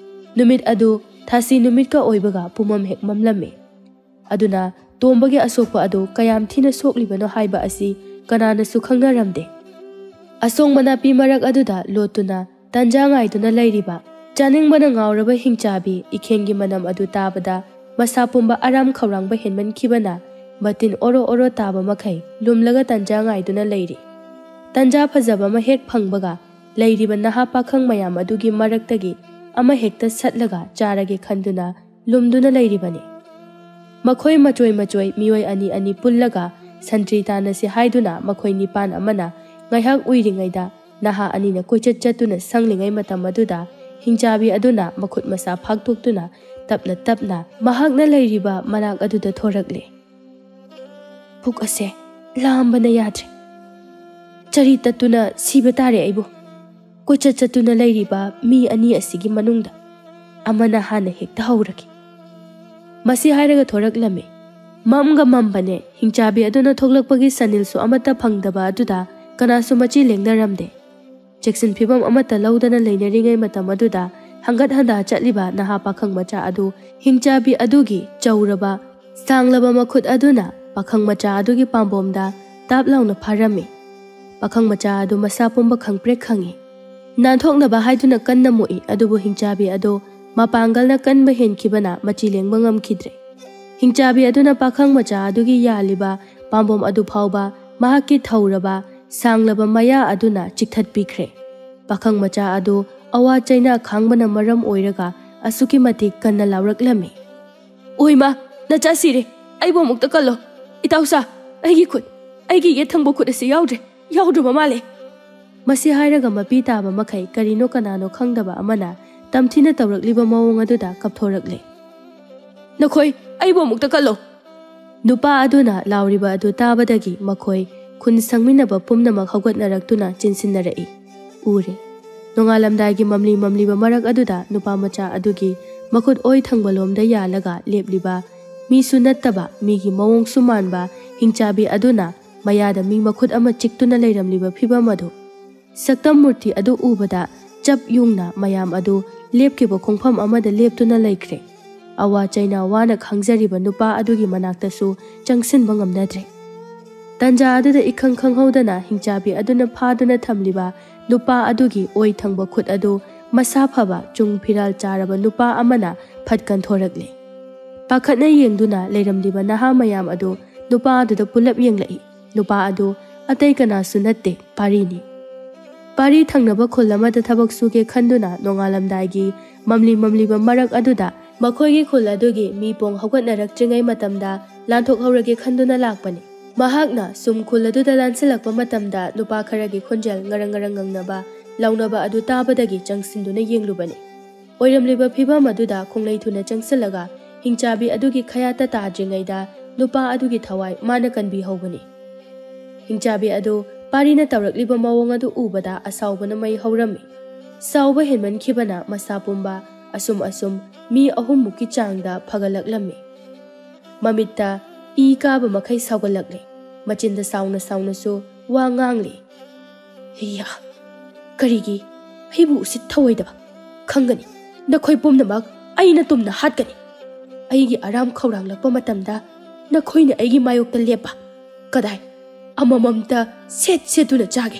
ꯅꯨꯃꯤꯠ ꯑꯗꯨ ꯊꯥꯁꯤ ꯅꯨꯃꯤꯠꯀ ꯑꯣꯏꯕꯒ ꯄꯨꯝꯃꯝ ꯍꯦꯛ ꯃꯝꯂꯝꯃꯤ꯫ ꯑꯗꯨꯅ ꯇꯣꯝꯕꯒꯤ ꯑꯁꯣꯛꯄ ꯑꯗꯨ ꯀꯌꯥꯝ ꯊꯤꯅ ꯁꯣꯛꯂꯤꯕꯅꯣ ꯍꯥꯏꯕ ꯑꯁꯤ ꯀꯅꯥꯅꯁꯨ ꯈꯪꯅꯔꯝꯗꯦ꯫ ꯑꯁꯣꯡꯕ ꯅꯥꯄꯤ ꯃꯔꯛ ꯑꯗꯨꯗ ꯂꯣꯠꯇꯨꯅ ꯇꯟꯖꯥ ꯉꯥꯏꯗꯨꯅ ꯂꯩꯔꯤꯕ ꯆꯥꯅꯤꯡꯕꯅ ꯉꯥꯎꯔꯕ ꯍꯤꯡꯆꯥꯕꯤ ꯏꯈꯦꯟꯒꯤ ꯃꯅꯝ ꯑꯗꯨ ꯇꯥꯕꯗ ꯃꯁꯥ ꯄꯨꯝꯕ ꯑꯔꯥꯝ ꯈꯧꯔꯥꯡꯕ ꯍꯦꯟꯃꯟꯈꯤꯕꯅ ꯃꯇꯤꯟ ꯑꯣꯔꯣ ꯑꯣꯔꯣ ꯇꯥꯕ ꯃꯈꯩ ꯂꯨꯝꯂꯒ ꯇꯟꯖꯥ ꯉꯥꯏꯗꯨꯅ ꯂꯩꯔꯤ꯫ ꯇꯟꯖꯥ ꯐꯖꯕ ꯑꯃ ꯍꯦꯛ ꯐꯪꯕꯒ ꯂꯩꯔꯤꯕ ꯅꯍꯥ ꯄꯥꯈꯪ ꯃꯌꯥꯝ ꯑꯗꯨꯒꯤ ꯃꯔꯛꯇꯒꯤ ꯑꯃ ꯍꯦꯛꯇ ꯁꯠꯂꯒ ꯆꯥꯔꯒꯦ ꯈꯟꯗꯨꯅ ꯂꯨꯝꯗꯨꯅ ꯂꯩꯔꯤꯕꯅꯤ꯫ ꯃꯈꯣꯏ ꯃꯆꯣꯏ ꯃꯆꯣꯏ ꯃꯤꯑꯣꯏ ꯑꯅꯤ ꯑꯅꯤ ꯄꯨꯜꯂꯒ ꯁꯟꯇ꯭ꯔꯤ ꯇꯥꯟꯅꯁꯤ ꯍꯥꯏꯗꯨꯅ ꯃꯈꯣꯏ ꯅꯤꯄꯥꯟ ꯑꯃꯅ ꯉꯥꯏꯍꯥꯛ ꯎꯏꯔꯤꯉꯩꯗ ꯅꯍꯥ ꯑꯅꯤꯅ ꯀꯣꯏꯆꯠ ꯆꯠꯇꯨꯅ ꯁꯪꯂꯤꯉꯩ ꯃꯇꯝ ꯑꯗꯨꯗ ꯍꯤꯡꯆꯥꯕꯤ ꯑꯗꯨꯅ ꯃꯈꯨꯠ ꯃꯁꯥ ꯐꯥꯛꯇꯣꯛꯇꯨꯅ ꯇꯞꯅ ꯇꯞꯅ ꯃꯍꯥꯛꯅ ꯂꯩꯔꯤꯕ ꯃꯅꯥꯛ ꯑꯗꯨꯗ ꯊꯣꯔꯛꯂꯦ꯫ "ꯄꯨꯛ ꯑꯁꯦ ꯂꯥꯝꯕꯅ ꯌꯥꯗ꯭ꯔꯦ꯫ ꯆꯔꯤ ꯇꯠꯇꯨꯅ ꯁꯤꯕ ꯇꯥꯔꯦ ꯑꯩꯕꯨ꯫ ꯀꯣꯏꯆꯠ ꯆꯠꯇꯨꯅ ꯂꯩꯔꯤꯕ ꯃꯤ ꯑꯅꯤ ꯑꯁꯤꯒꯤ ꯃꯅꯨꯡꯗ ꯑꯃꯅ ꯍꯥꯟꯅ ꯍꯦꯛꯇ ꯍꯧꯔꯒꯦ"꯫ ꯃꯁꯤ ꯍꯥꯏꯔꯒ ꯊꯣꯔꯛꯂꯝꯃꯤ꯫ ꯃꯝꯒ ꯃꯝꯕꯅꯦ꯫ ꯍꯤꯡꯆꯥꯕꯤ ꯑꯗꯨꯅ ꯊꯣꯛꯂꯛꯄꯒꯤ ꯁꯅꯤꯜꯁꯨ ꯑꯃꯠꯇ ꯐꯪꯗꯕ ꯑꯗꯨꯗ ꯀꯅꯥꯁꯨ ꯃꯆꯤ ꯂꯦꯡꯅꯔꯝꯗꯦ꯫ ꯆꯦꯛꯁꯤꯟ ꯐꯤꯕꯝ ꯑꯃꯠꯇ ꯂꯧꯗꯅ ꯂꯩꯅꯔꯤꯉꯩ ꯃꯇꯝ ꯑꯗꯨꯗ ꯍꯪꯒꯠ ꯍꯟꯗꯥ ꯆꯠꯂꯤꯕ ꯅꯍꯥ ꯄꯥꯈꯪ ꯃꯆꯥ ꯑꯗꯨ ꯍꯤꯡꯆꯥꯕꯤ ꯑꯗꯨꯒꯤ ꯆꯥꯎꯔꯕ ꯁꯥꯡꯂꯕ ꯃꯈꯨꯠ ꯑꯗꯨꯅ ꯄꯥꯈꯪ ꯃꯆꯥ ꯑꯗꯨꯒꯤ ꯄꯥꯝꯕꯣꯝꯗ ꯇꯥꯞ ꯂꯥꯎꯅ ꯐꯥꯔꯝꯃꯤ꯫ ꯄꯥꯈꯪ ꯃꯆꯥ ꯑꯗꯨ ꯃꯁꯥ ꯄꯨꯝꯕ ꯈꯪꯄ꯭ꯔꯦꯛ ꯈꯪꯉꯤ꯫ ꯅꯥꯟꯊꯣꯛꯅꯕ ꯍꯥꯏꯗꯨꯅ ꯀꯟꯅ ꯃꯨꯛꯏ, ꯑꯗꯨꯕꯨ ꯍꯤꯡꯆꯥꯕꯤ ꯑꯗꯨ ꯃꯄꯥꯡꯒꯜꯅ ꯀꯟꯕ ꯍꯦꯟꯈꯤꯕꯅ ꯃꯆꯤ ꯂꯦꯡꯕ ꯉꯝꯈꯤꯗ꯭ꯔꯦ꯫ ꯍꯤꯡꯆꯥꯕꯤ ꯑꯗꯨꯅ ꯄꯥꯈꯪ ꯃꯆꯥ ꯑꯗꯨꯒꯤ ꯌꯥꯜꯂꯤꯕ ꯄꯥꯝꯕꯣꯝ ꯑꯗꯨ ꯐꯥꯎꯕ ꯃꯍꯥꯛꯀꯤ ꯊꯧꯔꯕ ꯁꯥꯡꯂꯕ ꯃꯌꯥ ꯑꯗꯨꯅ ꯆꯤꯛꯊꯠꯄꯤꯈ꯭ꯔꯦ꯫ ꯄꯥꯈꯪ ꯃꯆꯥ ꯑꯗꯨ ꯑꯋꯥ ꯆꯩꯅꯥ ꯈꯥꯡꯕꯅ ꯃꯔꯝ ꯑꯣꯏꯔꯒ ꯑꯁꯨꯛꯀꯤ ꯃꯇꯤꯛ ꯀꯟꯅ ꯂꯥꯎꯔꯛꯂꯝꯃꯤ꯫ "ꯑꯣꯏꯃꯥ, ꯅꯆꯥ ꯁꯤꯔꯦ! ꯑꯩꯕꯨ ꯑꯃꯨꯛꯇ ꯀꯜꯂꯣ! ꯏꯇꯥꯎꯁꯥ, ꯑꯩꯒꯤ ꯈꯨꯠ, ꯑꯩꯒꯤ ꯌꯦꯠ ꯊꯪꯕ ꯈꯨꯠ ꯑꯁꯤ ꯌꯥꯎꯗ꯭ꯔꯦ, ꯌꯥꯎꯗ꯭ꯔꯕ ꯃꯥꯜꯂꯦ!" ꯃꯁꯤ ꯍꯥꯏꯔꯒ ꯃꯄꯤ ꯇꯥꯕ ꯃꯈꯩ ꯀꯔꯤꯅꯣ ꯀꯅꯥꯅꯣ ꯈꯪꯗꯕ ꯑꯃꯅ ꯇꯝꯊꯤꯅ ꯇꯧꯔꯛꯂꯤꯕ ꯃꯑꯣꯡ ꯑꯗꯨꯗ ꯀꯞꯊꯣꯔꯛꯂꯦ꯫ "ꯅꯈꯣꯏ, ꯑꯩꯕꯨ ꯑꯃꯨꯛꯇ ꯀꯜꯂꯣ!" ꯅꯨꯄꯥ ꯑꯗꯨꯅ ꯂꯥꯎꯔꯤꯕ ꯑꯗꯨ ꯇꯥꯕꯗꯒꯤ ꯃꯈꯣꯏ ꯈꯨꯟ ꯁꯪꯃꯤꯟꯅꯕ ꯄꯨꯝꯅꯃꯛ ꯍꯧꯒꯠꯅꯔꯛꯇꯨꯅ ꯆꯦꯟꯁꯤꯟꯅꯔꯛꯏ꯫ ꯎꯔꯦ꯫ ꯅꯣꯡꯉꯥꯜꯂꯝꯗꯥꯏꯒꯤ ꯃꯝꯂꯤ ꯃꯝꯂꯤꯕ ꯃꯔꯛ ꯑꯗꯨꯗ ꯅꯨꯄꯥ ꯃꯆꯥ ꯑꯗꯨꯒꯤ ꯃꯈꯨꯠ ꯑꯣꯏ ꯊꯪꯕ ꯂꯣꯝꯗ ꯌꯥꯜꯂꯒ ꯂꯦꯞꯂꯤꯕ, ꯃꯤꯁꯨ ꯅꯠꯇꯕ, ꯃꯤꯒꯤ ꯃꯑꯣꯡꯁꯨ ꯃꯥꯟꯕ ꯍꯤꯡꯆꯥꯕꯤ ꯑꯗꯨꯅ ꯃꯌꯥꯗ ꯃꯤ ꯃꯈꯨꯠ ꯑꯃ ꯆꯤꯛꯇꯨꯅ ꯂꯩꯔꯝꯂꯤꯕ ꯐꯤꯚꯝ ꯑꯗꯨ, ꯁꯛꯇꯝ ꯃꯨꯔꯇꯤ ꯑꯗꯨ ꯎꯕꯗ ꯆꯞ ꯌꯨꯡꯅ ꯃꯌꯥꯝ ꯑꯗꯨ ꯂꯦꯞꯈꯤꯕ ꯈꯣꯡꯐꯝ ꯑꯃꯗ ꯂꯦꯞꯇꯨꯅ ꯂꯩꯈ꯭ꯔꯦ꯫ ꯑꯋꯥ ꯆꯩꯅꯥ ꯋꯥꯅ ꯈꯥꯡꯖꯔꯤꯕ ꯅꯨꯄꯥ ꯑꯗꯨꯒꯤ ꯃꯅꯥꯛꯇꯁꯨ ꯆꯪꯁꯤꯟꯕ ꯉꯝꯅꯗ꯭ꯔꯦ꯫ ꯇꯟꯖꯥ ꯑꯗꯨꯗ ꯏꯈꯪ ꯈꯪꯍꯧꯗꯅ ꯍꯤꯡꯆꯥꯕꯤ ꯑꯗꯨꯅ ꯐꯥꯗꯨꯅ ꯊꯝꯂꯤꯕ ꯅꯨꯄꯥ ꯑꯗꯨꯒꯤ ꯑꯣꯏ ꯊꯪꯕ ꯈꯨꯠ ꯑꯗꯨ ꯃꯁꯥ ꯐꯕ ꯆꯨꯡ ꯐꯤꯔꯥꯜ ꯆꯥꯔꯕ ꯅꯨꯄꯥ ꯑꯃꯅ ꯐꯠ ꯀꯟꯊꯣꯔꯛꯂꯦ꯫ ꯄꯥꯈꯠꯅ ꯌꯦꯡꯗꯨꯅ ꯂꯩꯔꯝꯂꯤꯕ ꯅꯍꯥ ꯃꯌꯥꯝ ꯑꯗꯨ ꯅꯨꯄꯥ ꯑꯗꯨꯗ ꯄꯨꯂꯞ ꯌꯦꯡꯂꯛꯏ꯫ ꯅꯨꯄꯥ ꯑꯗꯨ ꯑꯇꯩ ꯀꯅꯥꯁꯨ ꯅꯠꯇꯦ, ꯄꯥꯔꯤꯅꯤ꯫ ꯄꯥꯔꯤ ꯊꯪꯅꯕ ꯈꯨꯜ ꯑꯃꯗ ꯊꯕꯛ ꯁꯨꯒꯦ ꯈꯟꯗꯨꯅ ꯅꯣꯡꯉꯥꯜꯂꯝꯗꯥꯏꯒꯤ ꯃꯝꯂꯤ ꯃꯝꯂꯤꯕ ꯃꯔꯛ ꯑꯗꯨꯗ ꯃꯈꯣꯏꯒꯤ ꯈꯨꯜ ꯑꯗꯨꯒꯤ ꯃꯤ ꯄꯣꯡ ꯍꯧꯒꯠꯅꯔꯛꯇ꯭ꯔꯤꯉꯩ ꯃꯇꯝꯗ ꯂꯥꯟꯊꯣꯛꯍꯧꯔꯒꯦ ꯈꯟꯗꯨꯅ ꯂꯥꯛꯄꯅꯤ꯫ ꯃꯍꯥꯛꯅ ꯁꯨꯝ ꯈꯨꯜ ꯑꯗꯨꯗ ꯂꯥꯟꯁꯤꯜꯂꯛꯄ ꯃꯇꯝꯗ ꯅꯨꯄꯥ ꯈꯔꯒꯤ ꯈꯣꯟꯖꯦꯜ ꯉꯔꯪ ꯉꯔꯪ ꯉꯪꯅꯕ, ꯂꯥꯎꯅꯕ ꯑꯗꯨ ꯇꯥꯕꯗꯒꯤ ꯆꯪꯁꯤꯟꯗꯨꯅ ꯌꯦꯡꯂꯨꯕꯅꯤ꯫ ꯑꯣꯏꯔꯝꯂꯤꯕ ꯐꯤꯚꯝ ꯑꯗꯨꯗ ꯈꯣꯡꯂꯩ ꯊꯨꯅ ꯆꯪꯁꯤꯜꯂꯒ ꯍꯤꯡꯆꯥꯕꯤ ꯑꯗꯨꯒꯤ ꯈꯌꯥꯠꯇ ꯇꯥꯗ꯭ꯔꯤꯉꯩꯗ ꯅꯨꯄꯥ ꯑꯗꯨꯒꯤ ꯊꯋꯥꯏ ꯃꯥꯅ ꯀꯟꯕꯤꯍꯧꯕꯅꯤ꯫ ꯍꯤꯡꯆꯥꯕꯤ ꯑꯗꯨ ꯄꯥꯔꯤꯅ ꯇꯧꯔꯛꯂꯤꯕ ꯃꯑꯣꯡ ꯑꯗꯨ ꯎꯕꯗ ꯑꯁꯥꯎꯕꯅ ꯃꯩ ꯍꯧꯔꯝꯃꯤ꯫ ꯁꯥꯎꯕ ꯍꯦꯟꯃꯟꯈꯤꯕꯅ ꯃꯁꯥ ꯄꯨꯝꯕ ꯑꯁꯨꯝ ꯑꯁꯨꯝ ꯃꯤ ꯑꯍꯨꯝꯃꯨꯛꯀꯤ ꯆꯥꯡꯗ ꯐꯒꯠꯂꯛꯂꯝꯃꯤ꯫ ꯃꯃꯤꯠꯇ ꯏ ꯀꯥꯕ ꯃꯈꯩ ꯁꯥꯎꯒꯠꯂꯛꯂꯤ꯫ ꯃꯆꯤꯟꯗ ꯁꯥꯎꯅ ꯁꯥꯎꯅꯁꯨ ꯋꯥ ꯉꯥꯡꯂꯤ꯫ "ꯍꯤꯌꯥ, ꯀꯔꯤꯒꯤ ꯑꯩꯕꯨ ꯎꯁꯤꯠ ꯊꯑꯣꯏꯗꯕ? ꯈꯪꯒꯅꯤ, ꯅꯈꯣꯏ ꯄꯨꯝꯅꯃꯛ ꯑꯩꯅ ꯇꯨꯝꯅ ꯍꯥꯠꯀꯅꯤ꯫ ꯑꯩꯒꯤ ꯑꯔꯥꯝ ꯈꯧꯔꯥꯡꯂꯛꯄ ꯃꯇꯝꯗ ꯅꯈꯣꯏꯅ ꯑꯩꯒꯤ ꯃꯥꯌꯣꯛꯇ ꯂꯦꯞꯄ꯫ ꯀꯗꯥꯏ? ꯑꯃꯃꯝꯇ ꯁꯦꯠ ꯁꯦꯠꯇꯨꯅ ꯆꯥꯒꯦ!"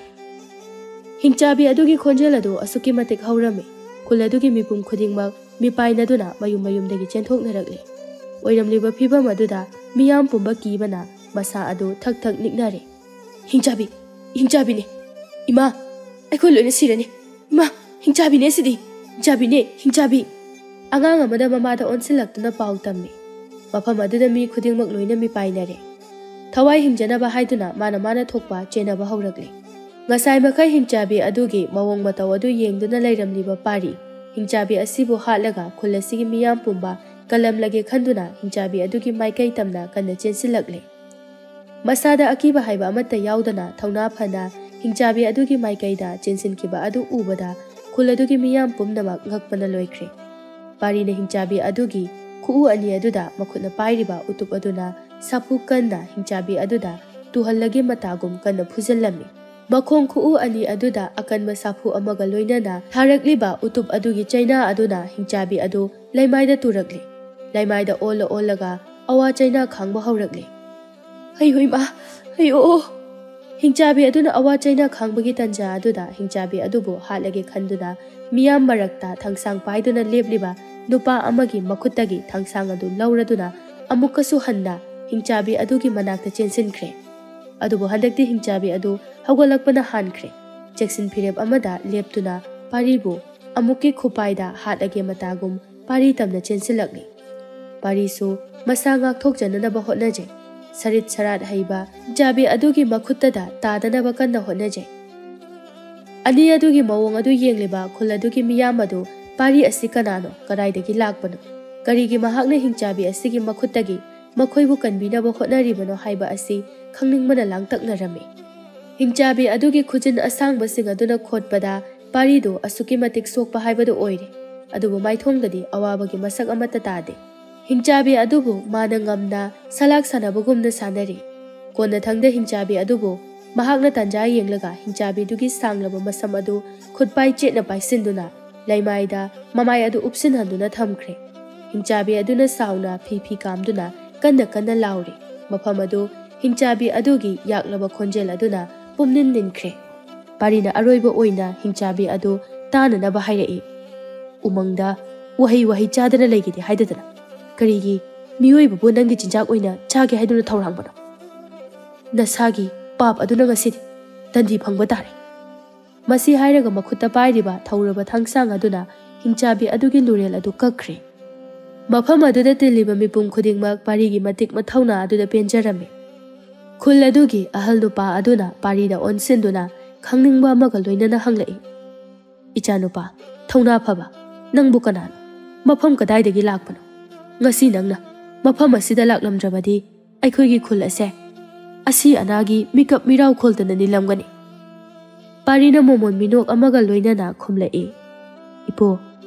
ꯍꯤꯡꯆꯥꯕꯤ ꯑꯗꯨꯒꯤ ꯈꯣꯟꯖꯦꯜ ꯑꯗꯨ ꯑꯁꯨꯛꯀꯤ ꯃꯇꯤꯛ ꯍꯧꯔꯝꯃꯤ, ꯈꯨꯜ ꯑꯗꯨꯒꯤ ꯃꯤꯄꯨꯝ ꯈꯨꯗꯤꯡꯃꯛ ꯃꯤꯄꯥꯏꯅꯗꯨꯅ ꯃꯌꯨꯝ ꯃꯌꯨꯝꯗꯒꯤ ꯆꯦꯟꯊꯣꯛꯅꯔꯛꯂꯤ꯫ ꯑꯣꯏꯔꯝꯂꯤꯕ ꯐꯤꯚꯝ ꯑꯗꯨꯗ ꯃꯤꯌꯥꯝ ꯄꯨꯝꯕ ꯀꯤꯕꯅ ꯃꯁꯥ ꯑꯗꯨ ꯊꯛ ꯊꯛ ꯅꯤꯛꯅꯔꯦ꯫ "ꯍꯤꯡꯆꯥꯕꯤ, ꯍꯤꯡꯆꯥꯕꯤꯅꯦ! ꯏꯃꯥ, ꯑꯩꯈꯣꯏ ꯂꯣꯏꯅ ꯁꯤꯔꯅꯤ! ꯏꯃꯥ, ꯍꯤꯡꯆꯥꯕꯤꯅꯦ ꯁꯤꯗꯤ! ꯍꯤꯡꯆꯥꯕꯤꯅꯦ, ꯍꯤꯡꯆꯥꯕꯤ!" ꯑꯉꯥꯡ ꯑꯃꯗ ꯃꯃꯥꯗ ꯑꯣꯟꯁꯤꯜꯂꯛꯇꯨꯅ ꯄꯥꯎ ꯇꯝꯃꯤ꯫ ꯃꯐꯝ ꯑꯗꯨꯗ ꯃꯤ ꯈꯨꯗꯤꯡꯃꯛ ꯂꯣꯏꯅ ꯃꯤꯄꯥꯏꯅꯔꯦ꯫ ꯊꯋꯥꯏ ꯍꯤꯡꯖꯅꯕ ꯍꯥꯏꯗꯨꯅ ꯃꯥꯅ ꯃꯥꯅ ꯊꯣꯛꯄ ꯆꯦꯟꯅꯕ ꯍꯧꯔꯛꯂꯦ꯫ ꯉꯁꯥꯏ ꯃꯈꯩ ꯍꯤꯡꯆꯥꯕꯤ ꯑꯗꯨꯒꯤ ꯃꯑꯣꯡ ꯃꯇꯧ ꯑꯗꯨ ꯌꯦꯡꯗꯨꯅ ꯂꯩꯔꯝꯂꯤꯕ ꯄꯥꯔꯤ, ꯍꯤꯡꯆꯥꯕꯤ ꯑꯁꯤꯕꯨ ꯍꯥꯠꯂꯒ ꯈꯨꯜ ꯑꯁꯤꯒꯤ ꯃꯤꯌꯥꯝ ꯄꯨꯝꯕ ꯀꯜꯂꯝꯂꯒꯦ ꯈꯟꯗꯨꯅ ꯍꯤꯡꯆꯥꯕꯤ ꯑꯗꯨꯒꯤ ꯃꯥꯏꯀꯩ ꯇꯝꯅ ꯀꯟꯅ ꯆꯦꯟꯁꯤꯜꯂꯛꯂꯦ꯫ ꯃꯁꯥꯗ ꯑꯀꯤꯕ ꯍꯥꯏꯕ ꯑꯃꯠꯇ ꯌꯥꯎꯗꯅ ꯊꯧꯅꯥ ꯐꯅ ꯍꯤꯡꯆꯥꯕꯤ ꯑꯗꯨꯒꯤ ꯃꯥꯏꯀꯩꯗ ꯆꯦꯟꯁꯤꯟꯈꯤꯕ ꯑꯗꯨ ꯎꯕꯗ ꯈꯨꯜ ꯑꯗꯨꯒꯤ ꯃꯤꯌꯥꯝ ꯄꯨꯝꯅꯃꯛ ꯉꯛꯄꯅ ꯂꯣꯏꯈ꯭ꯔꯦ꯫ ꯄꯥꯔꯤꯅ ꯍꯤꯡꯆꯥꯕꯤ ꯑꯗꯨꯒꯤ ꯈꯨꯎ ꯑꯅꯤ ꯑꯗꯨꯗ ꯃꯈꯨꯠꯅ ꯄꯥꯏꯔꯤꯕ ꯎꯇꯨꯞ ꯑꯗꯨꯅ ꯁꯥꯐꯨ ꯀꯟꯅ ꯍꯤꯡꯆꯥꯕꯤ ꯑꯗꯨꯗ ꯇꯨꯍꯜꯂꯒꯦ ꯃꯇꯥꯒꯨꯝ ꯀꯟꯅ ꯐꯨꯖꯜꯂꯝꯃꯤ꯫ ꯃꯈꯣꯡ ꯈꯨꯎ ꯑꯅꯤ ꯑꯗꯨꯗ ꯑꯀꯟꯕ ꯁꯥꯐꯨ ꯑꯃꯒ ꯂꯣꯏꯅꯅ ꯊꯥꯔꯛꯂꯤꯕ ꯎꯇꯨꯞ ꯑꯗꯨꯒꯤ ꯆꯩꯅꯥ ꯑꯗꯨꯅ ꯍꯤꯡꯆꯥꯕꯤ ꯑꯗꯨ ꯂꯩꯃꯥꯏꯗ ꯇꯨꯔꯛꯂꯤ꯫ ꯂꯩꯃꯥꯏꯗ ꯑꯣꯜꯂ ꯑꯣꯜꯂꯒ ꯑꯋꯥ ꯆꯩꯅꯥ ꯈꯥꯡꯕ ꯍꯧꯔꯛꯂꯤ꯫ "ꯍꯩ ꯍꯨꯏꯃ, ꯍꯩ ꯑꯣ!" ꯍꯤꯡꯆꯥꯕꯤ ꯑꯗꯨꯅ ꯑꯋꯥ ꯆꯩꯅꯥ ꯈꯥꯡꯕꯒꯤ ꯇꯟꯖꯥ ꯑꯗꯨꯗ ꯍꯤꯡꯆꯥꯕꯤ ꯑꯗꯨꯕꯨ ꯍꯥꯠꯂꯒꯦ ꯈꯟꯗꯨꯅ ꯃꯤꯌꯥꯝ ꯃꯔꯛꯇ ꯊꯥꯡꯁꯥꯡ ꯄꯥꯏꯗꯨꯅ ꯂꯦꯞꯂꯤꯕ ꯅꯨꯄꯥ ꯑꯃꯒꯤ ꯃꯈꯨꯠꯇꯒꯤ ꯊꯥꯡꯁꯥꯡ ꯑꯗꯨ ꯂꯧꯔꯗꯨꯅ ꯑꯃꯨꯛꯀꯁꯨ ꯍꯟꯅ ꯍꯤꯡꯆꯥꯕꯤ ꯑꯗꯨꯒꯤ ꯃꯅꯥꯛꯇ ꯆꯦꯟꯁꯤꯟꯈ꯭ꯔꯦ꯫ ꯑꯗꯨꯕꯨ ꯍꯟꯗꯛꯇꯤ ꯍꯤꯡꯆꯥꯕꯤ ꯑꯗꯨ ꯍꯧꯒꯠꯂꯛꯄꯅ ꯍꯥꯟꯈ꯭ꯔꯦ꯫ ꯆꯦꯛꯁꯤꯟ ꯐꯤꯔꯦꯞ ꯑꯃꯗ ꯂꯦꯞꯇꯨꯅ ꯄꯥꯔꯤꯕꯨ ꯑꯃꯨꯛꯀꯤ ꯈꯨꯄꯥꯏꯗ ꯍꯥꯠꯂꯒꯦ ꯃꯇꯥꯒꯨꯝ ꯄꯥꯔꯤ ꯇꯝꯅ ꯆꯦꯟꯁꯤꯜꯂꯛꯂꯤ꯫ ꯄꯥꯔꯤꯁꯨ ꯃꯁꯥ ꯉꯥꯛꯊꯣꯛꯆꯅꯅꯕ ꯍꯣꯠꯅꯖꯩ꯫ ꯁꯔꯤꯠ ꯁꯔꯥꯠ ꯍꯩꯕ ꯍꯤꯡꯆꯥꯕꯤ ꯑꯗꯨꯒꯤ ꯃꯈꯨꯠꯇꯗ ꯇꯥꯗꯅꯕ ꯀꯟꯅ ꯍꯣꯠꯅꯖꯩ꯫ ꯑꯅꯤ ꯑꯗꯨꯒꯤ ꯃꯑꯣꯡ ꯑꯗꯨ ꯌꯦꯡꯂꯤꯕ ꯈꯨꯜ ꯑꯗꯨꯒꯤ ꯃꯤꯌꯥꯝ ꯑꯗꯨ ꯄꯥꯔꯤ ꯑꯁꯤ ꯀꯅꯥꯅꯣ, ꯀꯗꯥꯏꯗꯒꯤ ꯂꯥꯛꯄꯅꯣ, ꯀꯔꯤꯒꯤ ꯃꯍꯥꯛꯅ ꯍꯤꯡꯆꯥꯕꯤ ꯑꯁꯤꯒꯤ ꯃꯈꯨꯠꯇꯒꯤ ꯃꯈꯣꯏꯕꯨ ꯀꯟꯕꯤꯅꯕ ꯍꯣꯠꯅꯔꯤꯕꯅꯣ ꯍꯥꯏꯕ ꯑꯁꯤ ꯈꯪꯅꯤꯡꯕꯅ ꯂꯥꯡꯇꯛꯅꯔꯝꯃꯤ꯫ ꯍꯤꯡꯆꯥꯕꯤ ꯑꯗꯨꯒꯤ ꯈꯨꯖꯤꯟ ꯑꯁꯥꯡꯕꯁꯤꯡ ꯑꯗꯨꯅ ꯈꯣꯠꯄꯗ ꯄꯥꯔꯤꯗꯨ ꯑꯁꯨꯛꯀꯤ ꯃꯇꯤꯛ ꯁꯣꯛꯄ ꯍꯥꯏꯕꯗꯨ ꯑꯣꯏꯔꯦ꯫ ꯑꯗꯨꯕꯨ ꯃꯥꯏꯊꯣꯡꯗꯗꯤ ꯑꯋꯥꯕꯒꯤ ꯃꯁꯛ ꯑꯃꯠꯇ ꯇꯥꯗꯦ꯫ ꯍꯤꯡꯆꯥꯕꯤ ꯑꯗꯨꯕꯨ ꯃꯥꯅ ꯉꯝꯅ ꯁꯂꯥꯛ ꯁꯥꯟꯅꯕꯒꯨꯝꯅ ꯁꯥꯟꯅꯔꯤ꯫ ꯀꯣꯟꯅꯊꯪꯗ ꯍꯤꯡꯆꯥꯕꯤ ꯑꯗꯨꯕꯨ ꯃꯍꯥꯛꯅ ꯇꯥꯟꯖꯥ ꯌꯦꯡꯂꯒ ꯍꯤꯡꯆꯥꯕꯤꯗꯨꯒꯤ ꯁꯥꯡꯂꯕ ꯃꯁꯝ ꯑꯗꯨ ꯈꯨꯠꯄꯥꯏ ꯆꯦꯠꯅ ꯄꯥꯏꯁꯤꯟꯗꯨꯅ ꯂꯩꯃꯥꯏꯗ ꯃꯃꯥꯏ ꯑꯗꯨ ꯎꯞꯁꯤꯟꯍꯟꯗꯨꯅ ꯊꯝꯈ꯭ꯔꯦ꯫ ꯍꯤꯡꯆꯥꯕꯤ ꯑꯗꯨꯅ ꯁꯥꯎꯅ ꯐꯤ ꯐꯤ ꯀꯥꯝꯗꯨꯅ ꯀꯟꯅ ꯀꯟꯅ ꯂꯥꯎꯔꯤ꯫ ꯃꯐꯝ ꯑꯗꯨ ꯍꯤꯡꯆꯥꯕꯤ ꯑꯗꯨꯒꯤ ꯌꯥꯛꯂꯕ ꯈꯣꯟꯖꯦꯜ ꯑꯗꯨꯅ ꯄꯨꯝꯅꯤꯟ ꯅꯤꯟꯈ꯭ꯔꯦ꯫ ꯄꯥꯔꯤꯅ ꯑꯔꯣꯏꯕ ꯑꯣꯏꯅ ꯍꯤꯡꯆꯥꯕꯤ ꯑꯗꯨ ꯇꯥꯅꯅꯕ ꯍꯥꯏꯔꯛꯏ꯫ "ꯎꯃꯪꯗ ꯎꯍꯩ ꯋꯥꯍꯩ ꯆꯥꯗꯅ ꯂꯩꯒꯦꯗꯤ ꯍꯥꯏꯗꯗꯅ ꯀꯔꯤꯒꯤ ꯃꯤꯑꯣꯏꯕꯕꯨ ꯅꯪꯒꯤ ꯆꯤꯟꯖꯥꯛ ꯑꯣꯏꯅ ꯆꯥꯒꯦ ꯍꯥꯏꯗꯨꯅ ꯊꯧꯔꯥꯡꯕꯅꯣ? ꯅꯁꯥꯒꯤ ꯄꯥꯞ ꯑꯗꯨꯅ ꯉꯁꯤꯗꯤ ꯗꯟꯗꯤ ꯐꯪꯕ ꯇꯥꯔꯦ"꯫ ꯃꯁꯤ ꯍꯥꯏꯔꯒ ꯃꯈꯨꯠꯇ ꯄꯥꯏꯔꯤꯕ ꯊꯧꯔꯕ ꯊꯥꯡꯁꯥꯡ ꯑꯗꯨꯅ ꯍꯤꯡꯆꯥꯕꯤ ꯑꯗꯨꯒꯤ ꯂꯨꯔꯦꯜ ꯑꯗꯨ ꯀꯛꯈ꯭ꯔꯦ꯫ ꯃꯐꯝ ꯑꯗꯨꯗ ꯇꯤꯜꯂꯤꯕ ꯃꯤꯄꯨꯝ ꯈꯨꯗꯤꯡꯃꯛ ꯄꯥꯔꯤꯒꯤ ꯃꯇꯤꯛ ꯃꯊꯧꯅꯥ ꯑꯗꯨꯗ ꯄꯦꯟꯖꯔꯝꯃꯤ꯫ ꯈꯨꯜ ꯑꯗꯨꯒꯤ ꯑꯍꯜ ꯅꯨꯄꯥ ꯑꯗꯨꯅ ꯄꯥꯔꯤꯗ ꯑꯣꯟꯁꯤꯟꯗꯨꯅ ꯈꯪꯅꯤꯡꯕ ꯑꯃꯒ ꯂꯣꯏꯅꯅ ꯍꯪꯂꯛꯏ, "ꯏꯆꯥꯅꯨꯄꯥ, ꯊꯧꯅꯥ ꯐꯕ, ꯅꯪꯕꯨ ꯀꯅꯥꯅꯣ? ꯃꯐꯝ ꯀꯗꯥꯏꯗꯒꯤ ꯂꯥꯛꯄꯅꯣ? ꯉꯁꯤ ꯅꯪꯅ ꯃꯐꯝ ꯑꯁꯤꯗ ꯂꯥꯛꯂꯝꯗ꯭ꯔꯕꯗꯤ ꯑꯩꯈꯣꯏꯒꯤ ꯈꯨꯜ ꯑꯁꯦ ꯑꯁꯤ ꯑꯅꯥꯒꯤ ꯃꯤꯀꯞ ꯃꯤꯔꯥꯎ ꯈꯣꯜꯗꯅ ꯅꯤꯜꯂꯝꯒꯅꯤ"꯫ ꯄꯥꯔꯤꯅ ꯃꯣꯃꯣꯟ ꯃꯤꯅꯣꯛ ꯑꯃꯒ ꯂꯣꯏꯅꯅ ꯈꯨꯝꯂꯛꯏ, "ꯏꯄꯨ,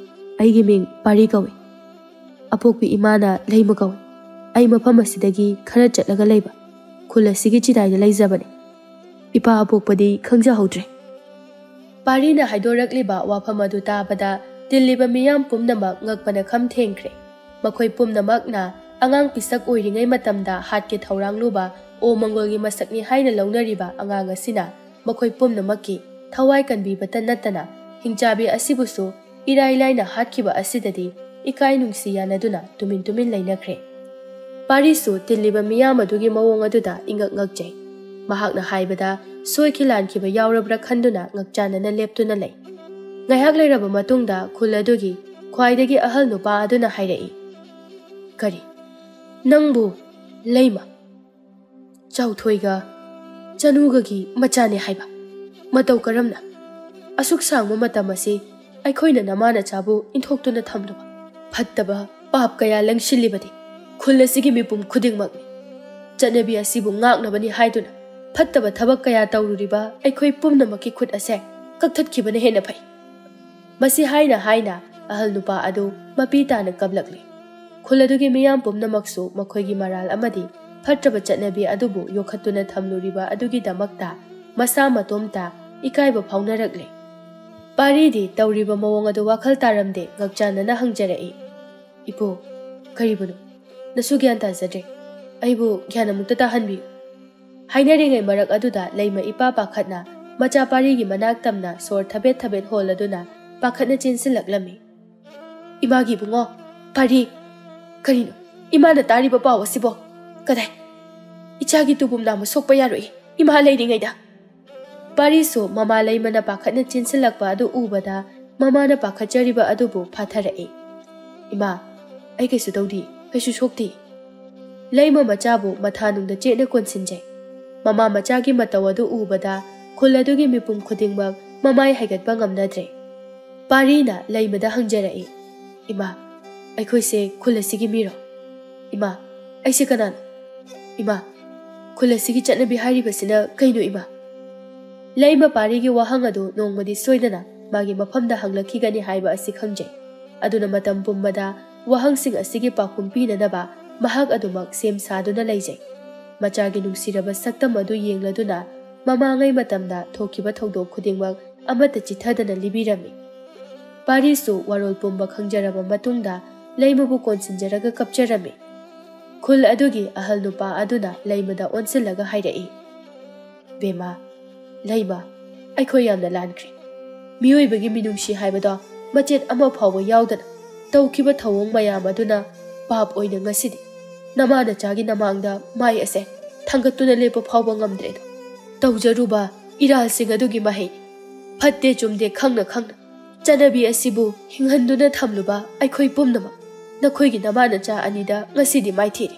ꯑꯩꯒꯤ ꯃꯤꯡ ꯄꯥꯔꯤ ꯀꯧꯏ꯫ ꯑꯄꯣꯛꯄꯤ ꯏꯃꯥꯅ ꯂꯩꯃ ꯀꯧꯏ꯫ ꯑꯩ ꯃꯐꯝ ꯑꯁꯤꯗꯒꯤ ꯈꯔ ꯆꯠꯂꯒ ꯂꯩꯕ ꯈꯨꯜ ꯑꯁꯤꯒꯤ ꯆꯤꯗꯥꯏꯗ ꯂꯩꯖꯕꯅꯤ"꯫ ꯏꯄꯥ ꯑꯄꯣꯛꯄꯗꯤ ꯈꯪꯖꯍꯧꯗ꯭ꯔꯦ꯫ ꯄꯥꯔꯤꯅ ꯍꯥꯏꯗꯣꯔꯛꯂꯤꯕ ꯋꯥꯐꯝ ꯑꯗꯨ ꯇꯥꯕꯗ ꯇꯤꯜꯂꯤꯕ ꯃꯤꯌꯥꯝ ꯄꯨꯝꯅꯃꯛ ꯉꯛꯄꯅ ꯈꯝ ꯊꯦꯡꯈ꯭ꯔꯦ꯫ ꯃꯈꯣꯏ ꯄꯨꯝꯅꯃꯛꯅ ꯑꯉꯥꯡ ꯄꯤꯁꯛ ꯑꯣꯏꯔꯤꯉꯩ ꯃꯇꯝꯗ ꯍꯥꯠꯀꯦ ꯊꯧꯔꯥꯡꯂꯨꯕ ꯑꯣ ꯃꯪꯒꯣꯜꯒꯤ ꯃꯁꯛꯅꯤ ꯍꯥꯏꯅ ꯂꯧꯅꯔꯤꯕ ꯑꯉꯥꯡ ꯑꯁꯤꯅ ꯃꯈꯣꯏ ꯄꯨꯝꯅꯃꯛꯀꯤ ꯊꯋꯥꯏ ꯀꯟꯕꯤꯕꯇ ꯅꯠꯇꯅ ꯍꯤꯡꯆꯥꯕꯤ ꯑꯁꯤꯕꯨꯁꯨ ꯏꯔꯥꯏ ꯂꯥꯏꯅ ꯍꯥꯠꯈꯤꯕ ꯑꯁꯤꯗꯗꯤ ꯏꯀꯥꯏ ꯅꯨꯡꯁꯤ ꯌꯥꯅꯗꯨꯅ ꯇꯨꯃꯤꯟ ꯇꯨꯃꯤꯟ ꯂꯩꯅꯈ꯭ꯔꯦ꯫ ꯄꯥꯔꯤꯁꯨ ꯇꯤꯜꯂꯤꯕ ꯃꯤꯌꯥꯝ ꯑꯗꯨꯒꯤ ꯃꯑꯣꯡ ꯑꯗꯨꯗ ꯏꯉꯛ ꯉꯛꯆꯩ꯫ ꯃꯍꯥꯛꯅ ꯍꯥꯏꯕꯗ ꯁꯣꯏꯈꯤ ꯂꯥꯟꯈꯤꯕ ꯌꯥꯎꯔꯕ꯭ꯔꯥ ꯈꯟꯗꯨꯅ ꯉꯛꯆꯥꯟꯅꯅ ꯂꯦꯞꯇꯨꯅ ꯂꯩ꯫ ꯉꯥꯏꯍꯥꯛ ꯂꯩꯔꯕ ꯃꯇꯨꯡꯗ ꯈꯨꯜ ꯑꯗꯨꯒꯤ ꯈ꯭ꯋꯥꯏꯗꯒꯤ ꯑꯍꯜ ꯅꯨꯄꯥ ꯑꯗꯨꯅ ꯍꯥꯏꯔꯛꯏ, "ꯀꯔꯤ? ꯅꯪꯕꯨ ꯂꯩꯃ? ꯆꯥꯎꯊꯣꯏꯒ ꯆꯅꯨꯒꯒꯤ ꯃꯆꯥꯅꯦ ꯍꯥꯏꯕ? ꯃꯇꯧ ꯀꯔꯝꯅ? ꯑꯁꯨꯛ ꯁꯥꯡꯕ ꯃꯇꯝ ꯑꯁꯤ ꯑꯩꯈꯣꯏꯅ ꯅꯃꯥ ꯅꯆꯥꯕꯨ ꯏꯟꯊꯣꯛꯇꯨꯅ ꯊꯝꯂꯨꯕ? ꯐꯠꯇꯕ ꯄꯥꯞ ꯀꯌꯥ ꯂꯪꯁꯤꯜꯂꯤꯕꯗꯤ ꯈꯨꯜ ꯑꯁꯤꯒꯤ ꯃꯤꯄꯨꯝ ꯈꯨꯗꯤꯡꯃꯛꯅꯤ꯫ ꯆꯠꯅꯕꯤ ꯑꯁꯤꯕꯨ ꯉꯥꯛꯅꯕꯅꯤ ꯍꯥꯏꯗꯨꯅ ꯐꯠꯇꯕ ꯊꯕꯛ ꯀꯌꯥ ꯇꯧꯔꯨꯔꯤꯕ ꯑꯩꯈꯣꯏ ꯄꯨꯝꯅꯃꯛꯀꯤ ꯈꯨꯠ ꯑꯁꯦ ꯀꯛꯊꯠꯈꯤꯕꯅ ꯍꯦꯟꯅ ꯐꯩ"꯫ ꯃꯁꯤ ꯍꯥꯏꯅ ꯍꯥꯏꯅ ꯑꯍꯜ ꯅꯨꯄꯥ ꯑꯗꯨ ꯃꯄꯤ ꯇꯥꯅ ꯀꯞꯂꯛꯂꯤ꯫ ꯈꯨꯜ ꯑꯗꯨꯒꯤ ꯃꯤꯌꯥꯝ ꯄꯨꯝꯅꯃꯛꯁꯨ ꯃꯈꯣꯏꯒꯤ ꯃꯔꯥꯜ ꯑꯃꯗꯤ ꯐꯠꯇ꯭ꯔꯕ ꯆꯠꯅꯕꯤ ꯑꯗꯨꯕꯨ ꯌꯣꯛꯈꯠꯇꯨꯅ ꯊꯝꯂꯨꯔꯤꯕ ꯑꯗꯨꯒꯤꯗꯃꯛꯇ ꯃꯁꯥ ꯃꯇꯣꯝꯇ ꯏꯀꯥꯏꯕ ꯐꯥꯎꯅꯔꯛꯂꯦ꯫ ꯄꯥꯔꯤꯗꯤ ꯇꯧꯔꯤꯕ ꯃꯑꯣꯡ ꯑꯗꯨ ꯋꯥꯈꯜ ꯇꯥꯔꯝꯗꯦ, ꯉꯛꯆꯥꯟꯅꯅ ꯍꯪꯖꯔꯛꯏ, "ꯏꯄꯨ, ꯀꯔꯤꯕꯨꯅꯣ? ꯅꯁꯨ ꯒ꯭ꯌꯥꯟ ꯇꯥꯖꯗ꯭ꯔꯦ꯫ ꯑꯩꯕꯨ ꯒ꯭ꯌꯥꯟ ꯑꯃꯨꯛꯇ ꯇꯥꯍꯟꯕꯤꯌꯨ"꯫ ꯍꯥꯏꯅꯔꯤꯉꯩ ꯃꯔꯛ ꯑꯗꯨꯗ ꯂꯩꯃ ꯏꯄꯥ ꯄꯥꯈꯠꯅ ꯃꯆꯥ ꯄꯥꯔꯤꯒꯤ ꯃꯅꯥꯛ ꯇꯝꯅ ꯁꯣꯔ ꯊꯕꯦꯠ ꯊꯕꯦꯠ ꯍꯣꯜꯂꯗꯨꯅ ꯄꯥꯈꯠꯅ ꯆꯦꯟꯁꯤꯜꯂꯛꯂꯝꯃꯤ꯫ "ꯏꯃꯥꯒꯤ ꯏꯕꯨꯡꯉꯣ, ꯄꯥꯔꯤ, ꯀꯔꯤꯅꯣ? ꯏꯃꯥꯅ ꯇꯥꯔꯤꯕ ꯄꯥꯎ ꯑꯁꯤꯕꯣ? ꯀꯗꯥꯏ? ꯏꯆꯥꯒꯤ ꯇꯨꯕꯨꯝ ꯅꯥꯝꯃ ꯁꯣꯛꯄ ꯌꯥꯔꯣꯏ, ꯏꯃꯥ ꯂꯩꯔꯤꯉꯩꯗ"꯫ ꯄꯥꯔꯤꯁꯨ ꯃꯃꯥ ꯂꯩꯃꯅ ꯄꯥꯈꯠꯅ ꯆꯦꯟꯁꯤꯜꯂꯛꯄ ꯑꯗꯨ ꯎꯕꯗ ꯃꯃꯥꯅ ꯄꯥꯈꯠꯆꯔꯤꯕ ꯑꯗꯨꯕꯨ ꯐꯥꯊꯔꯛꯏ꯫ "ꯏꯃꯥ, ꯑꯩ ꯀꯩꯁꯨ ꯇꯧꯗꯦ, ꯀꯩꯁꯨ ꯁꯣꯛꯇꯦ"꯫ ꯂꯩꯃ ꯃꯆꯥꯕꯨ ꯃꯊꯥꯅꯨꯡꯗ ꯆꯦꯠꯅ ꯀꯣꯟꯁꯤꯟꯖꯩ꯫ ꯃꯃꯥ ꯃꯆꯥꯒꯤ ꯃꯇꯧ ꯑꯗꯨ ꯎꯕꯗ ꯈꯨꯜ ꯑꯗꯨꯒꯤ ꯃꯤꯄꯨꯝ ꯈꯨꯗꯤꯡꯃꯛ ꯃꯃꯥꯏ ꯍꯥꯏꯒꯠꯄ ꯉꯝꯅꯗ꯭ꯔꯦ꯫ ꯄꯥꯔꯤꯅ ꯂꯩꯃꯗ ꯍꯪꯖꯔꯛꯏ, "ꯏꯃꯥ, ꯑꯩꯈꯣꯏꯁꯦ ꯈꯨꯜ ꯑꯁꯤꯒꯤ ꯃꯤꯔꯣ? ꯏꯃꯥ, ꯑꯩꯁꯦ ꯀꯅꯥꯅꯣ? ꯏꯃꯥ, ꯈꯨꯜ ꯑꯁꯤꯒꯤ ꯆꯠꯅꯕꯤ ꯍꯥꯏꯔꯤꯕꯁꯤꯅ ꯀꯩꯅꯣ, ꯏꯃꯥ?" ꯂꯩꯃ ꯄꯥꯔꯤꯒꯤ ꯋꯥꯍꯪ ꯑꯗꯨ ꯅꯣꯡꯃꯗꯤ ꯁꯣꯏꯗꯅ ꯃꯥꯒꯤ ꯃꯐꯝꯗ ꯍꯪꯂꯛꯈꯤꯒꯅꯤ ꯍꯥꯏꯕ ꯑꯁꯤ ꯈꯪꯖꯩ꯫ ꯑꯗꯨꯅ ꯃꯇꯝ ꯄꯨꯝꯕꯗ ꯋꯥꯍꯪꯁꯤꯡ ꯑꯁꯤꯒꯤ ꯄꯥꯎꯈꯨꯝ ꯄꯤꯅꯅꯕ ꯃꯍꯥꯛ ꯑꯗꯨꯃꯛ ꯁꯦꯝ ꯁꯥꯗꯨꯅ ꯂꯩꯖꯩ꯫ ꯃꯆꯥꯒꯤ ꯅꯨꯡꯁꯤꯔꯕ ꯁꯛꯇꯝ ꯑꯗꯨ ꯌꯦꯡꯂꯗꯨꯅ ꯃꯃꯥꯡꯉꯩ ꯃꯇꯝꯗ ꯊꯣꯛꯈꯤꯕ ꯊꯧꯗꯣꯛ ꯈꯨꯗꯤꯡꯃꯛ ꯑꯃꯠꯇ ꯆꯤꯊꯗꯅ ꯂꯤꯕꯤꯔꯝꯃꯤ꯫ ꯄꯥꯔꯤꯁꯨ ꯋꯥꯔꯣꯜ ꯄꯨꯝꯕ ꯈꯪꯖꯔꯕ ꯃꯇꯨꯡꯗ ꯂꯩꯃꯕꯨ ꯀꯣꯟꯁꯤꯟꯖꯔꯒ ꯀꯞꯆꯔꯝꯃꯤ꯫ ꯈꯨꯜ ꯑꯗꯨꯒꯤ ꯑꯍꯜ ꯅꯨꯄꯥ ꯑꯗꯨꯅ ꯂꯩꯃꯗ ꯑꯣꯟꯁꯤꯜꯂꯒ ꯍꯥꯏꯔꯛꯏ, "ꯕꯦꯝꯃ, ꯂꯩꯃ, ꯑꯩꯈꯣꯏ ꯌꯥꯝꯅ ꯂꯥꯟꯈ꯭ꯔꯦ꯫ ꯃꯤꯑꯣꯏꯕꯒꯤ ꯃꯤꯅꯨꯡꯁꯤ ꯍꯥꯏꯕꯗꯣ ꯃꯆꯦꯠ ꯑꯃ ꯐꯥꯎꯕ ꯌꯥꯎꯗꯅ ꯇꯧꯈꯤꯕ ꯊꯧꯑꯣꯡ ꯃꯌꯥꯝ ꯑꯗꯨꯅ ꯄꯥꯞ ꯑꯣꯏꯅ ꯉꯁꯤꯗꯤ ꯅꯃꯥ ꯅꯆꯥꯒꯤ ꯅꯃꯥꯡꯗ ꯃꯥꯏ ꯑꯁꯦ ꯊꯥꯡꯒꯠꯇꯨꯅ ꯂꯦꯞꯄ ꯐꯥꯎꯕ ꯉꯝꯗ꯭ꯔꯦꯗꯣ꯫ ꯇꯧꯖꯔꯨꯕ ꯏꯔꯥꯜꯁꯤꯡ ꯑꯗꯨꯒꯤ ꯃꯍꯩꯅꯤ꯫ ꯐꯠꯇꯦ ꯆꯨꯝꯗꯦ ꯈꯪꯅ ꯈꯪꯅ ꯆꯠꯅꯕꯤ ꯑꯁꯤꯕꯨ ꯍꯤꯡꯍꯟꯗꯨꯅ ꯊꯝꯂꯨꯕ ꯑꯩꯈꯣꯏ ꯄꯨꯝꯅꯃꯛ ꯅꯈꯣꯏꯒꯤ ꯅꯃꯥ ꯅꯆꯥ ꯑꯅꯤꯗ ꯉꯁꯤꯗꯤ ꯃꯥꯏꯊꯤꯔꯦ꯫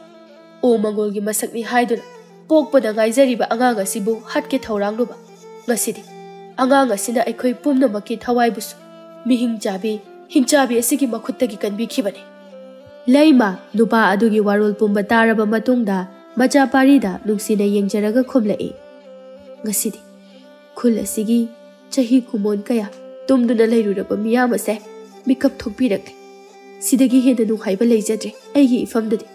ꯑꯣ ꯃꯪꯒꯣꯜꯒꯤ ꯃꯁꯛꯅꯤ ꯍꯥꯏꯗꯨꯅ ꯄꯣꯛꯄꯗ ꯉꯥꯏꯖꯔꯤꯕ ꯑꯉꯥꯡ ꯑꯁꯤꯕꯨ ꯍꯥꯠꯀꯦ ꯊꯧꯔꯥꯡꯂꯨꯕ ꯉꯁꯤꯗꯤ ꯑꯉꯥꯡ ꯑꯁꯤꯅ ꯑꯩꯈꯣꯏ ꯄꯨꯝꯅꯃꯛꯀꯤ ꯊꯋꯥꯏꯕꯨꯁꯨ, ꯃꯤꯍꯤꯡ ꯆꯥꯕꯤ, ꯍꯤꯡꯆꯥꯕꯤ ꯑꯁꯤꯒꯤ ꯃꯈꯨꯠꯇꯒꯤ ꯀꯟꯕꯤꯈꯤꯕꯅꯤ꯫" ꯂꯩꯃ ꯅꯨꯄꯥ ꯑꯗꯨꯒꯤ ꯋꯥꯔꯣꯜ ꯄꯨꯝꯕ ꯇꯥꯔꯕ ꯃꯇꯨꯡꯗ ꯃꯆꯥ ꯄꯥꯔꯤꯗ ꯅꯨꯡꯁꯤꯅ ꯌꯦꯡꯖꯔꯒ ꯈꯨꯝꯂꯛꯏ, "ꯉꯁꯤꯗꯤ ꯈꯨꯜ ꯑꯁꯤꯒꯤ ꯆꯍꯤ ꯀꯨꯃꯣꯟ ꯀꯌꯥ ꯇꯨꯝꯗꯨꯅ ꯂꯩꯔꯨꯔꯕ ꯃꯤꯌꯥꯝ ꯑꯁꯦ ꯃꯤꯀꯞ ꯊꯣꯛꯄꯤꯔꯛꯂꯦ꯫ ꯁꯤꯗꯒꯤ ꯍꯦꯟꯅ ꯅꯨꯡꯉꯥꯏꯕ ꯂꯩꯖꯗ꯭ꯔꯦ ꯑꯩꯒꯤ ꯏꯐꯝꯗꯗꯤ꯫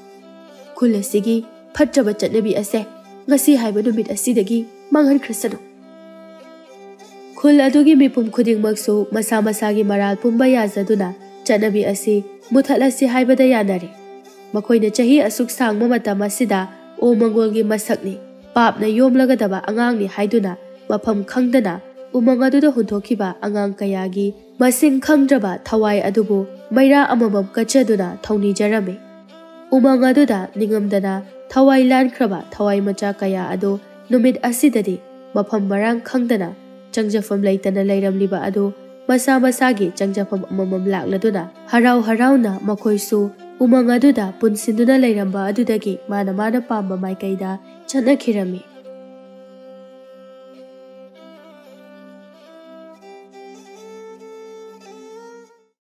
ꯈꯨꯜ ꯑꯁꯤꯒꯤ ꯐꯠꯇ꯭ꯔꯕ ꯆꯠꯅꯕꯤ ꯑꯁꯦ ꯉꯁꯤ ꯍꯥꯏꯕ ꯅꯨꯃꯤꯠ ꯑꯁꯤꯗꯒꯤ ꯃꯥꯡꯍꯟꯈ꯭ꯔꯁꯅꯨ꯫" ꯈꯨꯜ ꯑꯗꯨꯒꯤ ꯃꯤꯄꯨꯝ ꯈꯨꯗꯤꯡꯃꯛꯁꯨ ꯃꯁꯥ ꯃꯁꯥꯒꯤ ꯃꯔꯥꯜ ꯄꯨꯝꯕ ꯌꯥꯖꯗꯨꯅ ꯆꯠꯅꯕꯤ ꯑꯁꯤ ꯃꯨꯊꯠꯂꯁꯤ ꯍꯥꯏꯕꯗ ꯌꯥꯅꯔꯦ꯫ ꯃꯈꯣꯏꯅ ꯆꯍꯤ ꯑꯁꯨꯛ ꯁꯥꯡꯕ ꯃꯇꯝ ꯑꯁꯤꯗ ꯑꯣ ꯃꯪꯒꯣꯜꯒꯤ ꯃꯁꯛꯅꯤ, ꯄꯥꯞꯅ ꯌꯣꯝꯂꯒꯗꯕ ꯑꯉꯥꯡꯅꯤ ꯍꯥꯏꯗꯨꯅ ꯃꯐꯝ ꯈꯪꯗꯅ ꯎꯃꯪ ꯑꯗꯨꯗ ꯍꯨꯟꯊꯣꯛꯈꯤꯕ ꯑꯉꯥꯡ ꯀꯌꯥꯒꯤ ꯃꯁꯤꯡ ꯈꯪꯗ꯭ꯔꯕ ꯊꯋꯥꯏ ꯑꯗꯨꯕꯨ ꯃꯩꯔꯥ ꯑꯃꯃꯝ ꯀꯠꯆꯗꯨꯅ ꯊꯧꯅꯤꯖꯔꯝꯃꯤ꯫ ꯎꯃꯪ ꯑꯗꯨꯗ ꯅꯤꯡꯉꯝꯗꯅ ꯊꯋꯥꯏ ꯂꯥꯟꯈ꯭ꯔꯕ ꯊꯋꯥꯏ ꯃꯆꯥ ꯀꯌꯥ ꯑꯗꯨ ꯅꯨꯃꯤꯠ ꯑꯁꯤꯗꯗꯤ ꯃꯐꯝ ꯃꯔꯥꯡ ꯈꯪꯗꯅ ꯆꯪꯖꯐꯝ ꯂꯩꯇꯅ ꯂꯩꯔꯝꯂꯤꯕ ꯑꯗꯨ ꯃꯁꯥ ꯃꯁꯥꯒꯤ ꯆꯪꯖꯐꯝ ꯑꯃꯃꯝ ꯂꯥꯛꯂꯗꯨꯅ ꯍꯔꯥꯎ ꯍꯔꯥꯎꯅ ꯃꯈꯣꯏꯁꯨ ꯎꯃꯪ ꯑꯗꯨꯗ ꯄꯨꯟꯁꯤꯟꯗꯨꯅ ꯂꯩꯔꯝꯕ ꯑꯗꯨꯗꯒꯤ ꯃꯥꯅ ꯃꯥꯅ ꯄꯥꯝꯕ ꯃꯥꯏꯀꯩꯗ ꯆꯠꯅꯈꯤꯔꯝꯃꯤ꯫